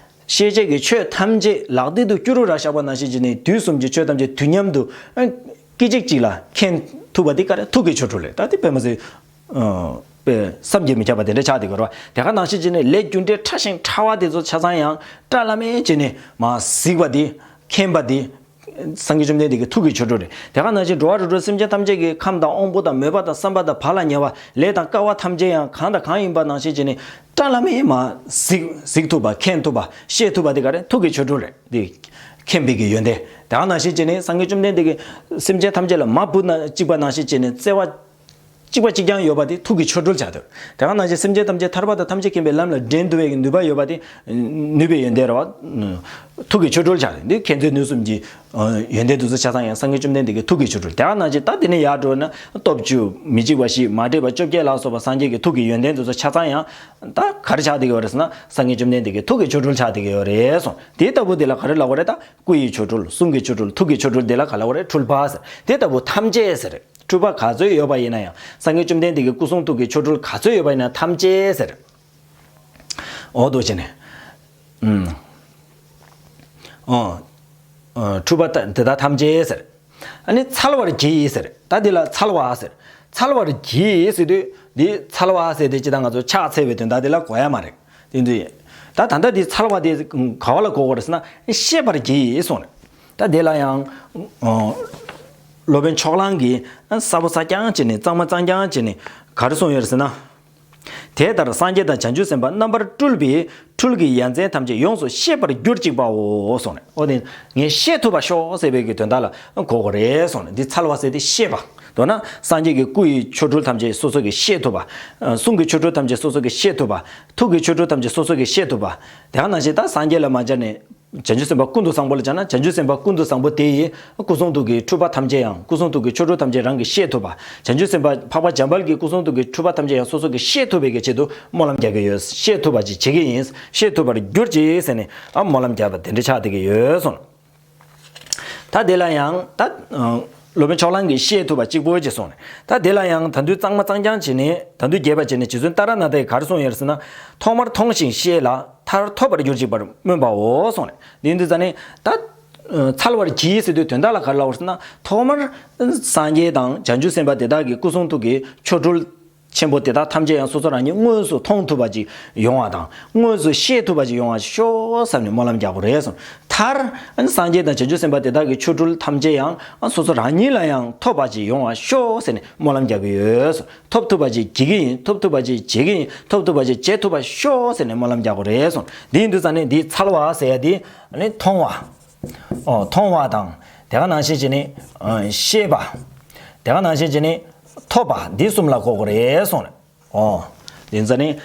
ཤེས་བྱའི་གི་ཆོས་ཐམས་ཅད་ལག་མཐིལ་དུ་སྐྱུ་རུ་ར་བཞག་པ་ནང་བཞིན་བྱས་ནས་དུས་གསུམ་གྱི་ཆོས་ཐམས་ཅད་དུས་མཉམ་དུ་ཨ་སྐད་ཅིག་གཅིག་ལ་མཁྱེན་ཐུབ་པ་འདི་ག་རེ་ཐུགས་ཀྱི་ཆོ་འཕྲུལ་རེད། ད་འདི་དཔེ་མ་སྲིད་ཨ་དཔེ་བསམ་གྱིས་མི་ཁྱབ་པ་དེ་འདྲ་ཆགས་བསྡད་ཀྱི་རེད་བ། དེ་ག་ནང་བཞིན་བྱས་ནས་ལས་རྒྱུ་འབྲས་ཕྲ་ཞིང་ཕྲ་བ་དེ་ཚོ་ཆ་ཚང་ཡང་བཀྲ་ལམ་མེ་བྱས་ནས་མར་གཟིགས་པ་འདི། མཁྱེན་པ་འདི། སངས་རྒྱས་བཅོམ་ལྡན་འདས་ཀྱི་ཐུགས་ཀྱི་ཆོ་འཕྲུལ་རེད། དེ་ག་ནང་བཞིན་འགྲོ་བ་རིགས་དྲུག་སེམས་ཅན་ཐམས་ཅད་ཀྱི་ཁམས་དང་དབང་པོ་དང་མོས་པ་དང་བསམ་པ་དང་བག་ལ་ཉལ་བ་ལས་དང་སྐལ་བ་ཐམས་ཅད་ཡང་གང་དང་གང་ཡིན་པ་ནང་བཞིན་བྱས་ནས་བཀྲ་ལམ་མེ་མར་གཟིགས་གཟིགས་ཐུབ་པ། མཁྱེན་ཐུབ་པ། ཤེས་ཐུབ་པ་དེ་ག་རེ་ཐུགས་ཀྱི་ཆོ་འཕྲུལ་རེད། འདི་མཁྱེན་པའི་གི་ཡོན་ཏན། དེ་ག་ནང་བཞིན་བྱས་ནས་སངས་རྒྱས་བཅོམ་ལྡན་འདས་ཀྱིས་སེམས་ཅན་ཐམས་ཅད་ལ་མ་བུ་ན་གཅིག་པ་ནང་བཞིན་བྱས་ནས་བརྩེ་བ་གཅིག་པ་གཅིག་རྐྱང་ཡོད་པ་དེ་ཐུགས་ཀྱི་ཆོ་འཕྲུལ་ཆགས་འདུག་དེ་ག་ནང་བཞིན་སེམས་ཅན་ཐམས་ཅད་ཐར་པ་དང་ཐམས་ཅད་མཁྱེན་པའི་ལམ་ལ་འདྲེན་ཐུབ་པའི་ནུས་པ་ཡོད་པ་དེ། ནུས་པའི་ཡོན་ཏན་རེད་བ། ཐུགས་ཀྱི་ཆོ་འཕྲུལ་ཆགས་རེད། འདི་མཁྱེན་བརྩེ་ནུས་གསུམ་གྱི་ཡོན་ཏན་དེ་ཚོ་ཆ་ཚང་ཡང་སངས་རྒྱས་བཅོམ་ལྡན་འདས་ཀྱི་ཐུགས་ཀྱི་ཆོ་འཕྲུལ། དེ་ག་ནང་བཞིན་ད་དེ་ནས་ཡར་འགྲོ་ན་སྟོབས་བཅུ། མི་འཇིགས་པ་བཞི། མ་འདྲེས་པ་བཅོ་བརྒྱད་ལ་སོགས་པ་སངས་རྒྱས་ཀྱི་ཐུགས་ཀྱི་ཡོན་ཏན་དེ་ཚོ་ཆ་ཚང་ཡང་ད་ག་རེ་ཆགས་བསྡད་ཀྱི་ཡོད་རེད་ཟེར་ན། སངས་རྒྱས་བཅོམ་ལྡན་འདས་ཀྱི་ཐུགས་ཀྱི་ཆོ་འཕྲུལ་ཆགས་བསྡད་ཀྱི་ཡོད་རེད་གསུངས། དེ་ལྟ་བུ་དེ་ལ་ག་རེ་ལབ་དགོས་རེད་ད། སྐུ་ཡི་ཆོ་འཕྲུལ། གསུང་གི་ཆོ་འཕྲུལ། ཐུགས་ཀྱི་ཆོ་འཕྲུལ་དེ་ལ་ག་ལབ་དགོས་རེད། འཕྲུལ་པ་ཟེར། དེ་ལྟ་བུ་ཐམས་ཅད་ཟེར། འཕྲུལ་པ་ག་ཚོད་ཡོད་པ་ཡིན་ན་ཡང་སངས་རྒྱས་བཅོམ་ལྡན་འདས་ཀྱི་སྐུ་གསུང་ཐུགས་ཀྱི་ཆོ་འཕྲུལ་ག་ཚོད་ཡོད་པ་ཡིན་ན་ཐམས་ཅད་ཟེར། འོ་དོ་བྱས་ནས། ཨུམ། ཨོ། འཕྲུལ་པ་དེ་དག་ཐམས་ཅད་ཟེར། ཨ་ནི་འཚལ་བར་བགྱི་ཟེར། ད་འདི་ལ་འཚལ་བ་ཟེར། འཚལ་བར་བགྱི་ཟེར་དུས་འདི་འཚལ་བ་ཟེར་དེ་ཅི་ད་ང་ཚོ་ཕྱག་འཚལ་བའི་དོན་དག་དེ་ལ་གོ་ཡ་མ་རེད། དེ་འདི་ད་ད་ལྟ་འདི་འཚལ་བ་དེ་ག་བ་ལ་གོ་དགོས་རེད་ཟེར་ན་བཤད་པར་བགྱི་གསུངས་རེད། ད་དེ་ལ་ཡང་ཨོ། སློབ་དཔོན་ཕྱོགས་གླང་གིས་གསལ་པོ་གསལ་རྐྱང་བྱས་ནས་གཙང་མ་གཙང་རྐྱང་བྱས་ནས་ག་རེ་གསུངས་ཡོད་རེད་ཟེར་ན། དེ་ལྟར་སངས་རྒྱས་དང་བྱང་ཆུབ་སེམས་དཔའ་རྣམ་པར་སྤྲུལ་པའི་འཕྲུལ་གྱི་ཡ་མཚན་ཐམས་ཅད་ཡོངས་སུ་ཤེས་པར་གྱུར་ཅིག་པའོ་གསུངས་ནས། འོ་དེ་ངས་ཤེས་ཐུབ་པར་ཤོག་ཟེར་བའི་གི་དོན་དག་ལ་གོ་དགོས་རེད་གསུངས་ནས། འདི་འཚལ་བ་ཟེར་དེ་ཤེས་པ། མདོར་ན་སངས་རྒྱས་ཀྱི་སྐུ་ཡི་ཆོ་འཕྲུལ་ཐམས་ཅད་སོ་སོ་གིས་ཤེས་ཐུབ་པ། གསུང་གི་ཆོ་འཕྲུལ་ཐམས་ཅད་སོ་སོ་གིས་ཤེས་ཐུབ་པ། ཐུགས་ཀྱི་ཆོ་འཕྲུལ་ཐམས་ཅད་སོ་སོ་གིས་ཤེས་ཐུབ་པ། དེ་ག་ནང་བཞིན་ད་སངས་རྒྱས་ལ་མ་སྦྱར་ནས། བྱང་ཆུབ་སེམས་དཔའ་ཀུན་ཏུ་བཟང་པོ་ལ་སྦྱར་ན་བྱང་ཆུབ་སེམས་དཔའ་ཀུན་ཏུ་བཟང་པོ་དེ་ཡི་སྐུ་གསུང་ཐུགས་ཀྱི་འཕྲུལ་པ་ཐམས་ཅད་ཡང་སྐུ་གསུང་ཐུགས་ཀྱི་ཆོ་འཕྲུལ་ཐམས་ཅད་རང་གིས་ཤེས་ཐུབ་པ། བྱང་ཆུབ་སེམས་དཔའ་འཕགས་པ་འཇམ་དཔལ་གྱི་སྐུ་གསུང་ཐུགས་ཀྱི་འཕྲུལ་པ་ཐམས་ཅད་ཡང་སོ་སོ་གིས་ཤེས་ཐུབ་པའི་གི་ཆེད་དུ་སྨོན་ལམ་རྒྱག་གི་ཡོད། ཤེས་ཐུབ་པ་ཅིག་བྱེད་ཀྱི་ཡིན། ཤེས་ཐུབ་པར་གྱུར་ཅིག་ཟེར་ནས་ཨ་སྨོན་ལམ་རྒྱག་པ་དེ་འདྲ་ཆགས་བསྡད་ཀྱི་ཡོད་གསུངས། ད་དེ་ལ་ཡང་ད་སློབ་དཔོན་ཕྱོགས་གླང་གིས་ཤེས་ཐུབ་པ་གཅིག་པོ་ཅིག་གསུངས་ནས། ད་དེ་ལ་ཡང་ད་དུང་གཙང་མ་གཙང་རྐྱང་བྱས་ནས་ད་དུང་རྒྱས་པ་བྱས་ནས་རྗེ་བཙུན་ཏཱ་ར་ནཱ་ཐས་ག་རེ་གསུངས་ཡོད་ཟེར་ན། ཐོག་མར་མཐོང་ཞིང་ཤེས་ལ། མཐར་ཐོབ་པར་གྱུར་ཅིག་པར་སྨོན་པའོ་གསུངས་ནས། འདི་འདི་ཙ་ནས་ད། འཚལ་བར་བགྱི་ཟེར་དུས་དོན་དག་ལ་ག་རེ་ལབ་པ་ཟེར་ན། ཐོག་མར་སངས་རྒྱས་དང་བྱང་ཆུབ་སེམས་དཔའ་དེ་དག་གི་སྐུ་གསུང་ཐུགས་ཀྱི་ཆོ་འཕྲུལ་ ཆེན་པོ་དེ་དག་ཐམས་ཅད་ཡང་སོ་སོ་རང་ཉིད་དངོས་སུ་མཐོང་ཐུབ་པ་ཅིག་ཡོང་བ་དང་། དངོས་སུ་ཤེས་ཐུབ་པ་ཅིག་ཡོང་བ་ཤོག་བསམ་ནས་སྨོན་ལམ་རྒྱག་དགོས་རེད་གསུངས། མཐར་སངས་རྒྱས་དང་བྱང་ཆུབ་སེམས་དཔའ་དེ་དག་གི་ཆོ་འཕྲུལ་ཐམས་ཅད་ཡང་སོ་སོ་རང་ཉིད་ལ་ཡང་ཐོབ་པ་ཅིག་ཡོང་བ་ཤོག་ཟེར་ནས་སྨོན་ལམ་རྒྱག་གི་ཡོད་གསུངས། ཐོབ་ཐུབ་པ་ཅིག་བགྱིད་ཀྱི་ཡིན། ཐོབ་ཐུབ་པ་ཅིག་བྱེད་ཀྱི་ཡིན། ཐོབ་ཐུབ་པ་ཅིག་བྱེད་ཐུབ་པ་ཤོག་ཟེར་ནས་སྨོན་ལམ་རྒྱག་དགོས་རེད་གསུངས། འདིའི་དུས་ཙང་ནས་འདིའི་ཚལ་བ་ཟེར་ཡ་འདི་ནི་མཐོང་བ། ཨོ། མཐོང་བ་དང་། དེ་ག་ནང་བཞིན་བྱས་ནས་ཤེས་པ། དེ་ག་ནང་བཞིན་བྱས་ནས་ཐོབ་པ་འདི་གསུམ་ལ་གོ་དགོས་རེད་གསུངས་རེད། ཨོ། དེ་ཙང་ནས་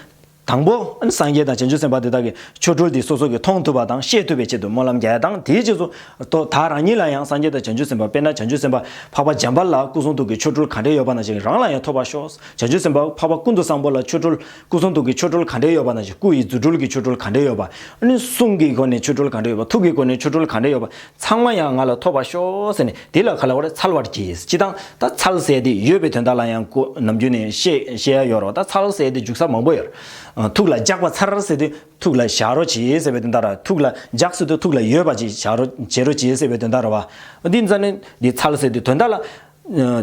དང་པོ་སངས་རྒྱས་དང་བྱང་ཆུབ་སེམས་དཔའ་དེ་དག་གི་ཆོ་འཕྲུལ་འདི་སོ་སོ་གིས་མཐོང་ཐུབ་པ་དང་ཤེས་ཐུབ་པའི་ཆེད་དུ་སྨོན་ལམ་རྒྱག་ཡ་དང་། དེའི་རྗེས་སུ་ད་རང་ཉིད་ལ་ཡང་སངས་རྒྱས་དང་བྱང་ཆུབ་སེམས་དཔའ། དཔེར་ན་བྱང་ཆུབ་སེམས་དཔའ་འཕགས་པ་འཇམ་དཔལ་ལ་སྐུ་གསུང་ཐུགས་ཀྱི་ཆོ་འཕྲུལ་ག་འདྲས་ཡོད་པ་ནང་བཞིན་རང་ལ་ཡང་ཐོབ་པར་ཤོག། བྱང་ཆུབ་སེམས་དཔའ་འཕགས་པ་ཀུན་ཏུ་བཟང་པོ་ལ་ཆོ་འཕྲུལ་སྐུ་གསུང་ཐུགས་ཀྱི་ཆོ་འཕྲུལ་ག་འདྲས་ཡོད་པ་ནང་བཞིན། སྐུ་ཡི་རྫུ་འཕྲུལ་གྱི་ཆོ་འཕྲུལ་ག་འདྲས་ཡོད་པ། ཨ་ནི་གསུང་གི་སྒོ་ནས་ཆོ་འཕྲུལ་ག་འདྲས་ཡོད་པ། ཐུགས་ཀྱི་སྒོ་ནས་ཆོ་འཕྲུལ་ག་འདྲས་ཡོད་པ། ཚང་མ་ཡང་ང་ལ་ཐོབ་པར་ཤོག་ཟེར་ནས་དེ་ལ་ག་ལ་བར་འཚལ་བར་གྱིས། སྤྱིར་བཏང་ད་འཚལ་ཟེར་དེ་ཡོད་པའི་དོན་དག་ལ་ཡང་གོ་ནམ་རྒྱུན་ནས་བཤད་བཤད་ཡ་ཡོད་རེད་བ། ད་འཚལ་ཟེར་དེ་འཇུག་ས་མང་པོ་ཡོད་རེད། ཐུགས་ལ་འཇགས་པ་འཚལ་ཟེར་དུས་ཐུགས་ལ་བཞག་རོགས་གྱིས་ཟེར་བའི་དོན་དག་རེད། ཐུགས་ལ་འཇགས་ཟེར་དུས་ཐུགས་ལ་ཡོད་པ་ཅིག་བཞག་རོགས་བྱེད་རོགས་གྱིས་ཟེར་བའི་དོན་དག་རེད་བ། འདི་ཙང་ནས་འདི་འཚལ་ཟེར་དུས་དོན་དག་ལ།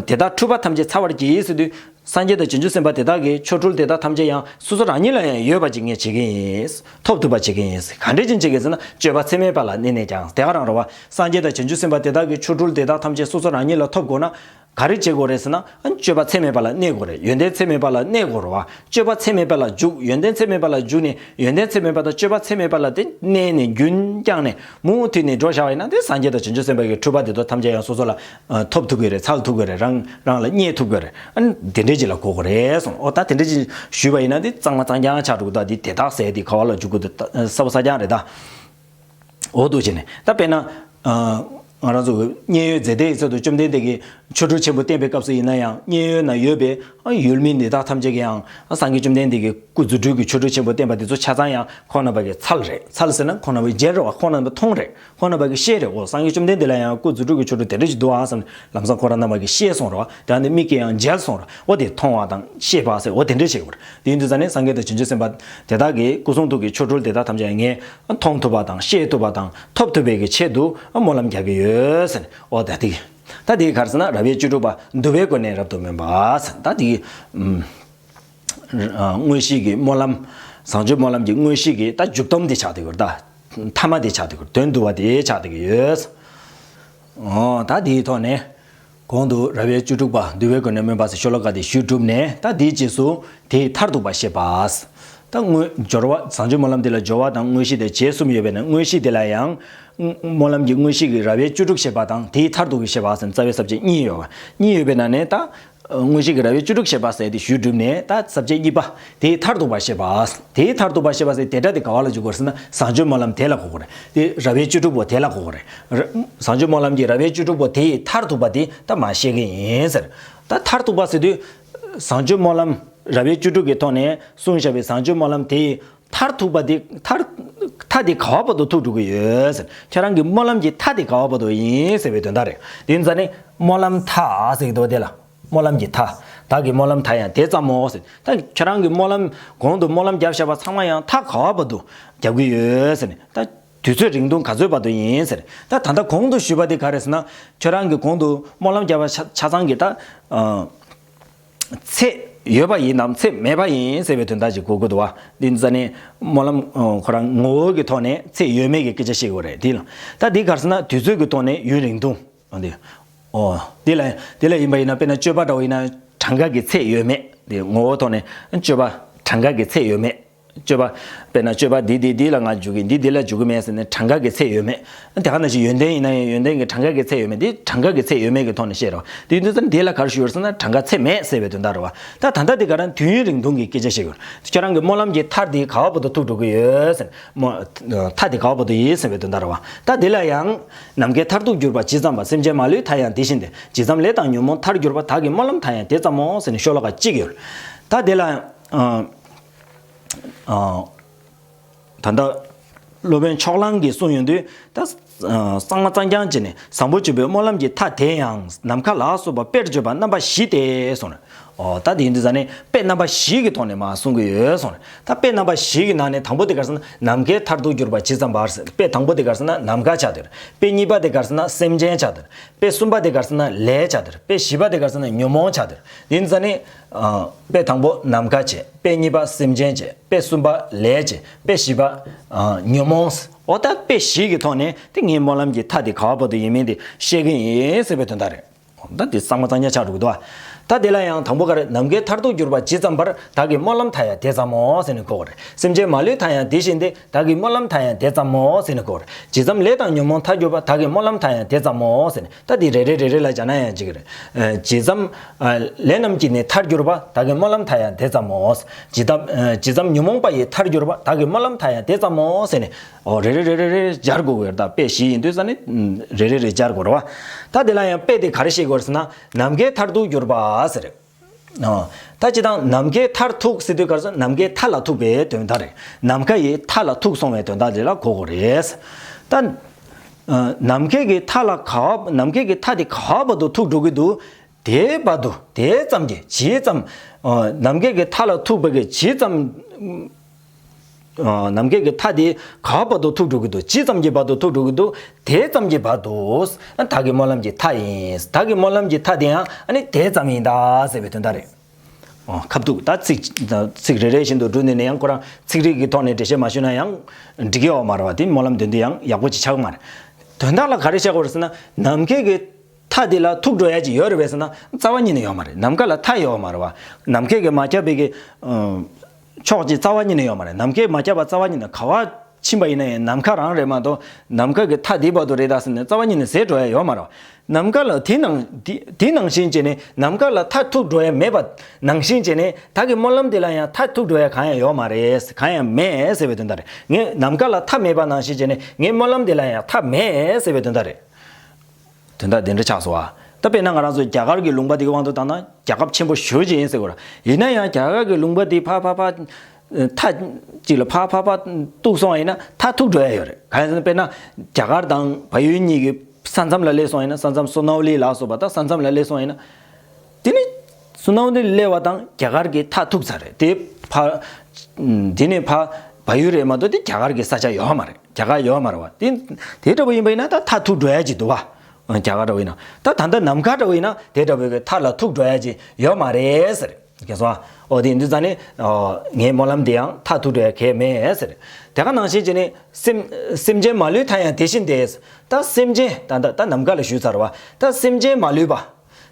དེ་དག་འཁྲུལ་པ་ཐམས་ཅད་འཚལ་བར་གྱིས་ཟེར་དུས། སངས་རྒྱས་དང་བྱང་ཆུབ་སེམས་དཔའ་དེ་དག་གི་ཆོ་འཕྲུལ་དེ་དག་ཐམས་ཅད་ཡང་སོ་སོ་རང་ཉིད་ལ་ཡང་ཡོད་པ་ཅིག་ངས་བྱེད་ཀྱི་ཡིན། ཐོབ་ཐུབ་པ་བྱེད་ཀྱི་ཡིན། ག་འདྲས་ཅིག་བྱེད་ཀྱི་ཡིན་ཟེར་ན། སྤྱོད་པ་ཚད་མེད་པ་ལ་གནས་ནས་ཀྱང་། དེ་ག་རང་རེད་བ། སངས་རྒྱས་དང་བྱང་ཆུབ་སེམས་དཔའ་དེ་དག་གི་ཆོ་འཕྲུལ་དེ་དག་ཐམས་ཅད་སོ་སོ་རང་ཉིད་ལ་ཐོབ་དགོས་ན། ག་རེ་བྱེད་དགོས་རེད་ཟེར་ན། སྤྱོད་པ་ཚད་མེད་པ་ལ་གནས་དགོས་རེད། ཡོན་ཏན་ཚད་མེད་པ་ལ་གནས་དགོས་རེད་བ། སྤྱོད་པ་ཚད་མེད་པ་ལ་འཇུག་ཡོན་ཏན་ཚད་མེད་པ་ལ་འཇུག་ནས་ཡོན་ཏན་ཚད་མེད་པ་དང་སྤྱོད་པ་ཚད་མེད་པ་ལ་དེ་གནས་ནས་རྒྱུན་བསྐྱངས་ནས་མུ་མཐུད་ནས་འགྲོ་བཞག་པ་ཡིན་ན། དེ་སངས་རྒྱས་དང་བྱང་ཆུབ་སེམས་དཔའ་གི་འཁྲུལ་པ་དེ་དག་ཐམས་ཅད་ཡང་སོ་སོ་ལ་ཐོབ་ཐུབ་ཀྱི་རེད། འཚལ་ཐུབ་ཀྱི་རེད། རང་རང་ལ་རྙེད་ཐུབ་ཀྱི་རེད། ཨ་ནི་དེ་འདྲས་ཅིག་ལ་གོ་དགོས་རེད་གསུངས། ཨོ་ད་དེ་འདྲས་ཅིག་ཞུས་པ་ཡིན་ན་དེ་གཙང་མ་གཙང་རྐྱང་ཆགས་འགྲོ་གི་འདུག་དེ་དེ་དག་ཟེར་དེ་ག་བ་ལ་འཇུག་གི་འདུག་གསལ་པོ་གསལ་རྐྱང་རེད་ད། འོ་འདུག་བྱས་ནས་ད་དཔེར་ན། ང་རང་ཚོ་མཉན་ཡོད་མཛད་དེའི་ཚོད་དུ་བཅོམ་ལྡན་འདས་ཀྱིས་ཆོ་འཕྲུལ་ཆེན་པོ་བསྟན་པའི་སྐབས་སུ་ཡིན་ན་ཡང་། མཉན་ཡོད་ན་ཡོད་པའི་ཡུལ་མི་འདི་དག་ཐམས་ཅད་ཀྱིས་ཡང་སངས་རྒྱས་བཅོམ་ལྡན་འདས་ཀྱི་སྐུ་རྫུ་འཕྲུལ་གྱི་ཆོ་འཕྲུལ་ཆེན་པོ་བསྟན་པ་འདི་ཚོ་ཆ་ཚང་ཡང་ཁོང་རྣམ་པ་གི་འཚལ་རེད། འཚལ་ཟེར་ན་ཁོང་རྣམ་པ་མཇལ་རེད་བ། ཁོང་རྣམ་པ་མཐོང་རེད། ཁོང་རྣམ་པ་གིས་ཤེས་རེད། འོ་སངས་རྒྱས་བཅོམ་ལྡན་འདས་ལ་ཡང་སྐུ་རྫུ་འཕྲུལ་གྱི་ཆོ་འཕྲུལ་དེ་འདྲ་ཞིག་འདུག་ཨ་བསམ་ནས་ལམ་སང་ཁོང་རྣམ་པ་གིས་ཤེས་སོང་རེད་བ། དེ་ནས་མིག་གིས་ཡང་མཇལ་སོང་རེད། འོ་དེ་མཐོང་བ་དང་ཤེས་པ་ཟེར་འོ་དེ་འདྲ་ཞིག་ཡོད་རེད། དེ་ཡིན་དུས་ཙང་ནས་སངས་རྒྱས་དང་བྱང་ཆུབ་སེམས་དཔའ་དེ་དག་གི་སྐུ་གསུང་ཐུགས་ཀྱི་ཆོ་འཕྲུལ་དེ་དག་ཐམས་ཅད་ངས་མཐོང་ཐུབ་པ་དང་ཤེས་ཐུབ་པ་དང་ཐོབ་ཐུབ་པའི་གི་ཆེད་དུ་སྨོན་ལམ་རྒྱག་གི་ཡོད་ཟེར་ནས། འོ་ད་དེ་ད་དེ་ག་རེ་ཟེར་ན། རབ་དབྱེ་བཅུ་དྲུག་པ་བསྡུ་བའི་སྒོ་ནས་རབ་ཏུ་སྨོན་པ་ཟེར། ད་དེ་དངོས་གཞི་གི་སྨོན་ལམ། བཟང་སྤྱོད་སྨོན་ལམ་གྱི་དངོས་གཞི་གི་ད་མཇུག་སྡོམ་དེ་ཆགས་བསྡད་ཡོད་རེད། ད་མཐའ་མ་དེ་ཆགས་བསྡད་ཡོད་རེད། དོན་བསྡུ་བ་དེ་ཆགས་བསྡད་ཡོད། འོ་ད་དེའི་ཐོག་ནས་གོང་དུ་རབ་དབྱེ་བཅུ་དྲུག་པ་བསྡུ་བའི་སྒོ་ནས་སྨོན་པ་ཟེར་ཤོ་ལོ་ཀ་དེ་ཞུས་གྲུབ་ནས། ད་དེའི་རྗེས་སུ་དེའི་མཐར་ཐུག་པ་བཤད་པ། ད་དངོས་སྦྱོར་བ། བཟང་སྤྱོད་སྨོན་ལམ་དེ་ལ་སྦྱོར་བ་དང་དངོས་གཞི་དེ་རྗེས་གསུམ་ཡོད་པས་ན། དངོས་གཞི་དེ་ལ་ཡང་སྨོན་ལམ་གྱི་དངོས་གཞི་གི་རབ་དབྱེ་བཅུ་དྲུག་བཤད་པ་དང་དེའི་མཐར་ཐུག་གི་བཤད་པ་ཟེར་རྩ་བའི་ས་བཅད་གཉིས་ཡོད་པ། གཉིས་ཡོད་པའི་ནང་ནས་ད་དངོས་གཞི་གི་རབ་དབྱེ་བཅུ་དྲུག་བཤད་པ་ཟེར་དེ་ཞུས་གྲུབ་ནས། ད་ས་བཅད་གཉིས་པ་དེའི་མཐར་ཐུག་པ་བཤད་པ། དེའི་མཐར་ཐུག་པ་བཤད་པ་ཟེར་དེ་སྒྲ་དེ་ག་བ་ལ་འཇུག་དགོས་རེད་ཟེར་ན། བཟང་སྤྱོད་སྨོན་ལམ་དེ་ལ་གོ་དགོས་རེད། དེ་རབ་དབྱེ་བཅུ་དྲུག་པོ་དེ་ལ་གོ་དགོས་རེད། ར- བཟང་སྤྱོད་སྨོན་ལམ་གྱི་རབ་དབྱེ་བཅུ་དྲུག་པོ་དེའི་མཐར་ཐུག་པ་དེ་ད་མར་བཤད་ཀྱི་ཡིན་ཟེར། ད་མཐར་ཐུག་པ་ཟེར་དུས་བཟང་སྤྱོད་སྨོན་ལམ་རབ་དབྱེ་བཅུ་དྲུག་གི་ཐོག་ནས་གསུངས་བཞག་པའི་བཟང་སྤྱོད་སྨོན་ལམ་དེའི་མཐར་ཐུག་པ་དེ། མཐར་མཐའ་དེ་ག་བ་བར་དུ་ཐུག་འགྲོ་གི་ཡོད་ཟེར། ཁྱེད་རང་གི་སྨོན་ལམ་གྱི་མཐའ་དེ་ག་བ་བར་དུ་ཡིན་ཟེར་བའི་དོན་དག་རེད། དེ་ཡིན་ཙང་ནས་སྨོན་ལམ་མཐའ་ཟེར་གྱི་འདུག་བ། དེ་ལ་སྨོན་ལམ་གྱི་མཐའ། བདག་གི་སྨོན་ལམ་མཐའ་ཡང་དེ་ཙམ་མོ་ཟེར། ད་ཁྱེད་རང་གི་སྨོན་ལམ་གོང་དུ་སྨོན་ལམ་བརྒྱབ་བཞག་པ་ཚང་མ་ཡང་མཐའ་ག་བ་བར་དུ་རྒྱབ་ཀྱི་ཡོད་ཟེར་ནས། ད་དུས་ཚོད་རིང་ཐུང་ག་ཚོད་བར་དུ་ཡིན་ཟེར། ད་ད་ལྟ་གོང་དུ་ཞུས་པ་དེ་ག་རེ་ཟེར་ན། ཁྱེད་རང་གི་གོང་དུ་སྨོན་ལམ་བརྒྱབ་པ་ཆ་ཆ་ཚང་གི་ད། ཚད་ཡོད་པ་ཡིན་ནམ་ཚད་མེད་པ་ཡིན་ཟེར་བའི་དོན་དག་ཅིག་གོ་དགོས་འདུག་བ། འདི་ཙ་ནི་སྨོན་ལམ་ཁོ་རང་ངོ་བོ་གི་ཐོག་ནས་ཚད་ཡོད་མེད་ཀྱི་སྐད་ཆ་བཤད་དགོས་རེད། འདི་ལ་ད་འདི་ག་རེ་ཟེར་ན། དུས་ཚོད་ཀྱི་ཐོག་ནས་ཡུན་རིང་ཐུང་། འདི་ཨོ་འདི་ལ་འདི་ལ་ཡིན་པ་ཡིན་ན། དཔེར་ན་སྤྱོད་པ་འདྲ་བོ་ཡིན་ན་གྲངས་ཀ་གི་ཚད་ཡོད་མེད། འདི་ངོ་བོ་ཐོག་ནས་སྤྱོད་པ་གྲངས་ཀ་གི་ཚད་ཡོད་མེད། སྤྱོད་པ། དཔེར་ན་སྤྱོད་པ་འདི་འདི་འདི་ལ་ང་འཇུག་གི། འདི་འདི་ལ་འཇུག་གི་མེད་ཟེར་ནས་གྲངས་ཀ་གི་ཚད་ཡོད་མེད། དེ་ག་ནང་བཞིན་ཡོན་ཏན་ཡིན་ན་ཡང་ཡོན་ཏན་གྱི་གྲངས་ཀ་གི་ཚད་ཡོད་མེད། འདི་གྲངས་ཀ་གི་ཚད་ཡོད་མེད་ཀྱི་ཐོག་ནས་བཤད་རོགས། དེ་ཡིན་དུས་ཙམ་འདི་ལ་ག་རེ་ཞུ་ཡོད་ཟེར་ན། གྲངས་ཀ་ཚད་མེད་ཟེར་བའི་དོན་དག་རེད་བ། ད་ད་ལྟ་འདི་ག་རང་དུས་ཡུན་རིང་ཐུང་གི་སྐད་ཆ་བཤད་ཡོད། ཁྱེད་རང་གི་སྨོན་ལམ་གྱི་མཐར་འདི་ག་བ་བར་དུ་ཐུག་འགྲོ་གི་ཡོད་ཟེར། སྨོན་མཐའ་འདི་ག་བ་བར་དུ་ཡིན་ཟེར་བའི་དོན་དག་རེད་བ། ད་འདི་ལ་ཡང་། ནམ་མཁའི་མཐར་ཐུག་གྱུར་པ་ཇི་ཙམ་པ། སེམས་ཅན་མ་ལུས་མཐའ་ཡང་དེ་བཞིན་ཏེ། ཇི་ཙམ་ལས་དང་ཉོན་མོངས་མཐར་གྱུར་པ། བདག་གི་སྨོན་ལམ་མཐའ་ཡང་དེ་ཙམ་མོ་ཟེར་ནས་ཤོ་ལོ་ཀ་གཅིག་ཡོད། ད་འདི་ལ། ཨ། ཨ། ད་ལྟ་སློབ་དཔོན་ཕྱོགས་གླང་གིས་གསུངས་ཡོང་དུས། ད་གཙང་མ་གཙང་རྐྱང་བྱས་ནས་བཟང་པོ་སྤྱོད་པའི་སྨོན་ལམ་གྱི་མཐའ་དེ་ཡང་ནམ་མཁའ་ལ་སོགས་པ་དཔེར་བརྗོད་པ་རྣམ་པ་བཞི་སྟེ་གསུངས་ནས། ཨོ་ད་དེ་ཡིན་དུས་ཙ་ནས་དཔེ་རྣམ་པ་བཞི་གི་ཐོག་ནས་མར་གསུང་གི་ཡོད་གསུངས་རེད། ད་དཔེ་རྣམ་པ་བཞི་གི་ནང་ནས་དང་པོ་དེ་ག་རེ་ཟེར་ན་ནམ་མཁའི་མཐར་ཐུག་གྱུར་པ་ཇི་ཙམ་པར་ཟེར། དཔེ་དང་པོ་དེ་ག་རེ་ཟེར་ན་ནམ་མཁའ་ཆགས་འདུག་དཔེ་གཉིས་པ་དེ་ག་རེ་ཟེར་ན་སེམས་ཅན་ཆགས་འདུག་དཔེ་གསུམ་པ་དེ་ག་རེ་ཟེར་ན་ལས་ཆགས་འདུག་དཔེ་བཞི་པ་དེ་ག་རེ་ཟེར་ན་ཉོན་མོངས་ཆགས་འདུག་དེ་ཡིན་དུས་ཙ་ནས་ཨ་དཔེ་དང་པོ་ནམ་མཁའ་བྱས། དཔེ་གཉིས་པ་སེམས་ཅན་བྱས། དཔེ་གསུམ་པ་ལས་བྱས། དཔེ་བཞི་པ་ཨ་ཉོན་མོངས། ཨོ་ད་དཔེ་བཞི་གི་ཐོག་ནས་དེ་ངའི་སྨོན་ལམ་གྱི་མཐའ་དེ་ག་བ་བར་དུ་ཡིན་མིན་དེ་བཤད་ཀྱི་ཡིན་ཟེར་བའི་དོན་དག་རེད། ད་དེ་གཙང་མ་གཙང་རྐྱང་ཆགས་འགྲོ་གི་འདུག་བ། ད་དེ་ལ་ཡང་དང་པོ་ག་རེ། ནམ་མཁའི་མཐར་ཐུག་གྱུར་པ་ཇི་ཙམ་པར། བདག་གི་སྨོན་ལམ་མཐའ་ཡང་དེ་ཙམ་མོ་ཟེར་ནས་གོ་དགོས་རེད། སེམས་ཅན་མ་ལུས་མཐའ་ཡང་དེ་བཞིན་ཏེ། བདག་གི་སྨོན་ལམ་མཐའ་ཡང་དེ་ཙམ་མོ་ཟེར་ནས་གོ་དགོས་རེད། ཇི་ཙམ་ལས་དང་ཉོན་མོངས་མཐར་གྱུར་པ། བདག་གི་སྨོན་ལམ་མཐའ་ཡང་དེ་ཙམ་མོ་ཟེར་ནས། ད་དེ་རེ་རེ་རེ་རེ་ལ་སྦྱར་ན་ཡང་འགྲིག་གི་རེད། ཨ་ཇི་ཙམ་ཨ་ལས་རྣམས་ཀྱིས་ནི་མཐར་གྱུར་པ། བདག་གི་སྨོན་ལམ་མཐའ་ཡང་དེ་ཙམ་མོ། ཇི་ཙམ་ཨ་ཇི་ཙམ་ཉོན་མོངས་པ་ཡིས་མཐར་གྱུར་པ། བདག་གི་སྨོན་ལམ་མཐའ་ཡང་དེ་ཙམ་མོ་ཟེར་ནས། ཨོ་རེ་རེ་རེ་རེ་རེ་སྦྱར་དགོས་ཀྱི་རེད། ད་དཔེ་བཞི་ཡིན་དུས་ཙ་ནས་རེ་རེ་རེ་སྦྱར་དགོས་རེད་བ། ད་དེ་ལ་ཡང་དཔེ་དེ་ག་རེ་བཤད་དགོས་རེད་ཟེར་ན་ནམ་མཁའི་མཐར་ཐུག་གྱུར་པ་ཟེར། ཨོ་ད་སྤྱིར་བཏང་ནམ་མཁའི་མཐར་ཐུག་ཟེར་དུས་ག་རེ་ཟེར། ནམ་མཁའི་མཐའ་ལ་ཐུག་པའི་དོན་དག་རེད། ནམ་མཁའ་ཡི་མཐའ་ལ་ཐུག་སོང་བའི་དོན་དག་དེ་ལ་གོ་དགོས་རེད། ད་ཨ་ནམ་མཁའི་གི་མཐའ་ལ་ག་བ། ནམ་མཁའི་གི་མཐའ་དེ་ག་བ་བར་དུ་ཐུག་འགྲོ་གི་འདུག་དེའི་བར་དུ། དེ་ཙམ་གྱི་ཇི་ཙམ་ཨ་ནམ་མཁའི་གི་མཐའ་ལ་ཐུག་པའི་གི་ཇི་ཙམ། ཨ་ནམ་མཁའི་གི་མཐའ་དེ་ག་བ་བར་དུ་ཐུག་འགྲོ་གི་འདུག་ཇི་ཙམ་གྱི་བར་དུ་ཐུག་འགྲོ་གི་འདུག་དེ་ཙམ་གྱི་བར་དུ་བདག་གི་སྨོན་ལམ་གྱི་མཐའ་ཡིན། བདག་གི་སྨོན་ལམ་གྱི་མཐའ་དེ་ཡང་ཨ་ནི་དེ་ཙམ་ཡིན་ད་ཟེར་བའི་དོན་དག་རེད། ཨོ་ཁ་ཐུག་ད་ཚིག་ཚིག་རེ་རེ་བཞིན་དུ་འབྲུ་ནས་ནས་ཡང་ཁོ་རང་ཚིག་རིས་ཀྱི་ཐོག་ནས་འགྲེལ་བཤད་མ་ཞུས་ན་ཡང་འགྲིག་གི་ཡོད་མ་རེད་བ། དེ་སྨོན་ལམ་འདོན་དུས་ཡང་ཡག་པོ་ཅིག་ཆགས་ཀྱི་མ་རེད། དོན་དག་ལ་ག་རེ་བཤད་དགོས་རེད་ཟེར་ན་ནམ་མཁའི་གི་མཐའ་དེ་ལ་ཐུག་འགྲོ་ཡ་ཅིག་ཡོད་རེད་པས་ཟེར་ན་རྩ་བ་ཉིད་ནས་ཡོད་མ་རེད། ནམ་མཁའ་ལ་མཐའ་ཡོད་མ་རེད་བ། ནམ་མཁའི་གི་མ་ཁྱབ་པའི་གི་ཕྱོགས་ཀྱི་རྩ་བ་ཉིད་ནས་ཡོད་མ་རེད། ནམ་མཁའི་མ་ཁྱབ་པ་རྩ་བ་ཉིད་ནས་ག་བ་ཕྱིན་པ་ཡིན་ན་ཡང་ནམ་མཁའ་རང་རེད་མ་གཏོགས་ནམ་མཁའ་གི་མཐའ་དེའི་བར་དུ་རེད་ད་ཟེར་ནས་རྩ་བ་ཉིད་ནས་ཟད་འགྲོ་ཡ་ཡོད་མ་རེད། ནམ་མཁའ་ལ་དེ་ནང་དེ་དེ་ནང་བཞིན་བྱས་ནས་ནམ་མཁའ་ལ་མཐའ་ཐུག་འགྲོ་ཡ་མེད་པ་ནང་བཞིན་བྱས་ནས་བདག་གི་སྨོན་ལམ་དེ་ལ་ཡང་མཐའ་ཐུག་འགྲོ་ཡ་གང་ཡང་ཡོད་མ་རེད། གང་ཡང་མེད་ཟེར་བའི་དོན་དག་རེད། ངས་ནམ་མཁའ་ལ་མཐའ་མེད་པ་ནང་བཞིན་བྱས་ནས་ངའི་སྨོན་ལམ་དེ་ལ་ཡང་མཐའ་མེད་ཟེར་བའི་དོན་དག་རེད། དོན་དག་དེ་འདྲ་ཆགས་སོང་བ། ད་དཔེར་ན་ང་རང་ཚོ་རྒྱ་གར་གྱི་ལུང་པ་དེ་གི་དབང་དུ་བཏང་ན་རྒྱལ་ཁབ་ཆེན་པོ་ཞེ་པོ་ཅིག་ཡིན་ཟེར་དགོས་ར། ཡིན་ན་ཡང་རྒྱ་གར་གྱི་ལུང་པ་དེ་ཕར་ཕར་ཕར་མཐའ་གཅིག་ལ་ཕར་ཕར་ཕར་གཏུགས་སོང་བ་ཡིན་ན་མཐའ་ཐུག་འགྲོ་ཡ་ཡོད་རེད། གང་ཡིན་ཟེར་ན་དཔེར་ན་རྒྱ་གར་དང་བལ་ཡུལ་གཉིས་ཀྱི་ས་མཚམས་ལ་སླེབས་སོང་ཡིན་ན། ས་མཚམས་སུ་ནའུ་ལི་ལ་སོགས་པ་དང་ས་མཚམས་ལ་སླེབས་སོང་ཡིན་ན། དེ་ནི་སུ་ནའུ་ལི་སླེབས་པ་དང་རྒྱ་གར་གྱི་མཐའ་ཐུག་ཚར་རེད། དེ་ཕར་དེ་ནས་ཕར་བལ་ཡུལ་རེད་མ་གཏོགས་དེ་རྒྱ་གར་གྱི་ས་ཆ་ཡོད་མ་རེད། རྒྱ་གར་ཡོད་མ་རེད་བ། དེ་དེ་འདྲ་པོ་ཡིན་པ་ཡིན་ན་ད་མཐའ་ཐུག་འགྲོ་ཡ་ཅིག་འདུག་བ། རྒྱ་གར་འདྲ་པོ་ཡིན་ན། ད་ད་ལྟ་ནམ་མཁའ་འདྲ་པོ་ཡིན་ན་དེ་འདྲ་པོའི་གི་མཐའ་ལ་ཐུག་འགྲོ་ཡ་ཅིག་ཡོད་མ་རེད་ཟེར། མཁྱེན་སོང་ཨ། ཨོ་དེ་ཡིན་དུས་ཙང་ནི་ཨོ་ངའི་སྨོན་ལམ་དེ་ཡང་མཐའ་ཐུག་འགྲོ་ཡ་གལ་མེད་ཟེར། དེ་ག་ནང་བཞིན་བྱས་ནས་སེམས་སེམས་ཅན་མ་ལུས་མཐའ་ཡང་དེ་བཞིན་ཏེ། ད་སེམས་ཅན་ད་ད་ད་ནམ་མཁའ་ལ་ཞུས་ཚར་བ། ད་སེམས་ཅན་མ་ལུས་པ།